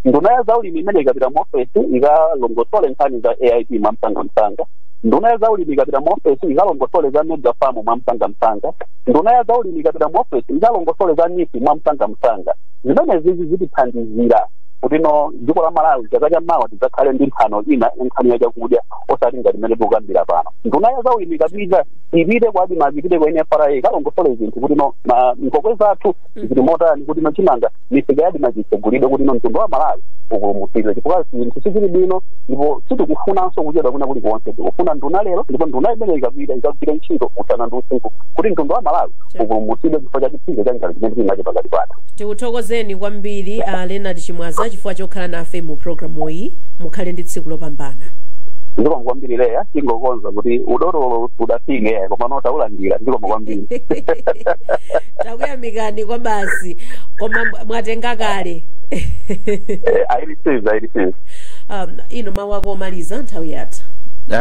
Nduna ya zaulimi imene ikapita mu ofesi ikalongosole nkhani za AIP mwamsangamsanga. Nduna ya zaulimi ikapita mu ofesi ikalongosole za mega farm mwamsangamsanga. Nduna ya zaulimi ikapita mu ofesi ikalongosole za NEEF mwamsangamsanga. Zimene zizi zitithandizira kuti no dziko la Malawi chaka cha mawa tidzakhale ndi nthano ina, nkhani ya chakudya, osati ngati imene tikukambira pano. Nduna ya zaulimi ikapita, ipite kwa ADMARC, ipite kwa NFRA, ikalongosole zinthu kuti no nkhokwe zathu zili motani, kuti no chimanga misika ya ADMARC itsegulidwe, kuti no mtundu wa Malawi upulumutsidwe, chifukwa zinthu sizili bwino ndipo sitikufunanso kuchedwa kuna kulikonse. Tikufuna nduna lero, ndipo nduna imene ikapita ikagwire ntchito usana ndi usiku kuti mtundu wa Malawi upulumutsidwe chifukwa cha chipsinjo cha njala chimene tili nacho pakati pathu. Tikuthokozeni kwambiri a Leonard Chimwaza chifukwa chokhala nafe mu programu iyi. Mukhale ndi tsiku lopambana. Zikomo kwambiri, Leya. Tingokonza kuti udotolo udafike, koma notaulandira. Zikomo kwambiri. Takuyamikani kwa basi, koma mwatenga kale. I receive, I receive. Ino mawu ako omaliza, nthawi yatha.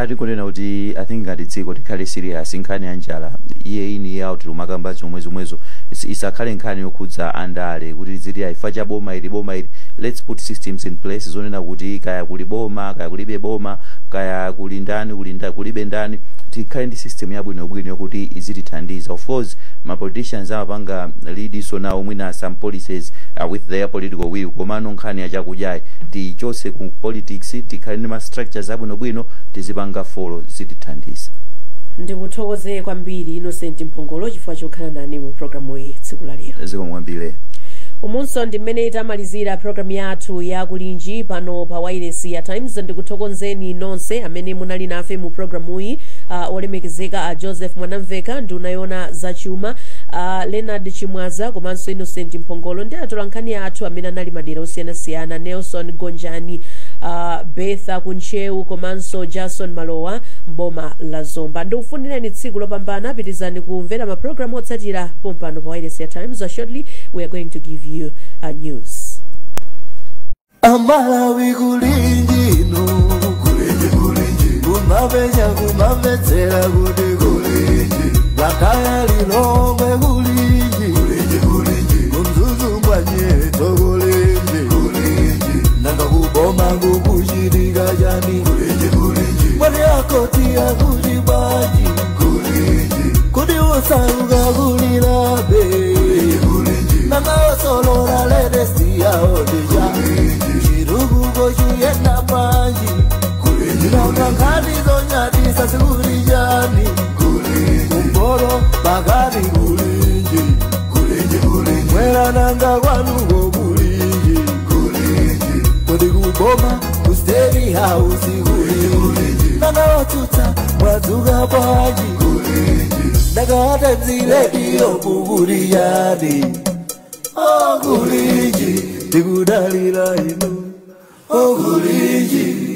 Tikunena kuti I think ngati dziko tikhale serious. Nkhani ya njala iye in, year out umakamba zomwe zomwezo. Isakhale nkhani yokhudza andale kuti ziti aifa cha boma ili, boma ili. Let's put systems in place zonena kuti kaya kuli boma, kaya kulibe boma, kaya kuli ndani, kulibe ndani, tikhale ndi system yabwinobwino yokuti izitithandiza. Of course ma politicians amapanga lead, so nawo mwina some policies with their political will, komano nkhani ya chakudyayi tichose ku politics. Tikhale ndi ma structures abwinobwino, tizipanga follow, zitithandiza. Ndikuthokoze kwambiri, Innocent Mphongolo, chifukwa chokhala nane mu programu iyi tsiku la lero. Zikomo kwambiri. Umunso ndi mmene tamalizira programu yathu ya Kulinji pano pa wireless ya Times. Ndikuthokozeni nonse amene munali nafe mu programuyi, olemekezeka a Joseph Mwanamveka, nduna yoona zachuma, Leonard Chimwaza komanso Innocent Mphongolo, ndi atolankhani athu amene anali madera osiyanasiyana, Nelson Gonjani, Betha Kunchewu komanso Jason Malowa mboma la Zomba. Ndikufunireni tsiku lopambana. Pitizani kumvera mapulogalamu otsatira pompano pa wireless ya Times. Shortly we are going to give you news. Amalawi, kulinjino kulinji kulinji kumapenya kumamvetsera kuti kulinji Blantyre, Lilongwe, kulinji kulinji kulinji kuMzuzu mwanyeto kulinji kulinji nanga kuboma kukuchitika chani kulinji kulinji mwati akoti akuti bwanji kulinji kuti usauka kulilabe kulinji nanga osolola latest yawo ndija chirukuko chiyenda bwanji nanga nkhani zonyadisa sikuli chani kumporo pakati kulinji mwera nanga kwanuko kulinji kuti kuboma ku State House kulinji nanga watsutsa mwadzuka bwanji nanga Times Radio kukuli chani. Oh, kulinji, tikudalira inu. Oh, kulinji.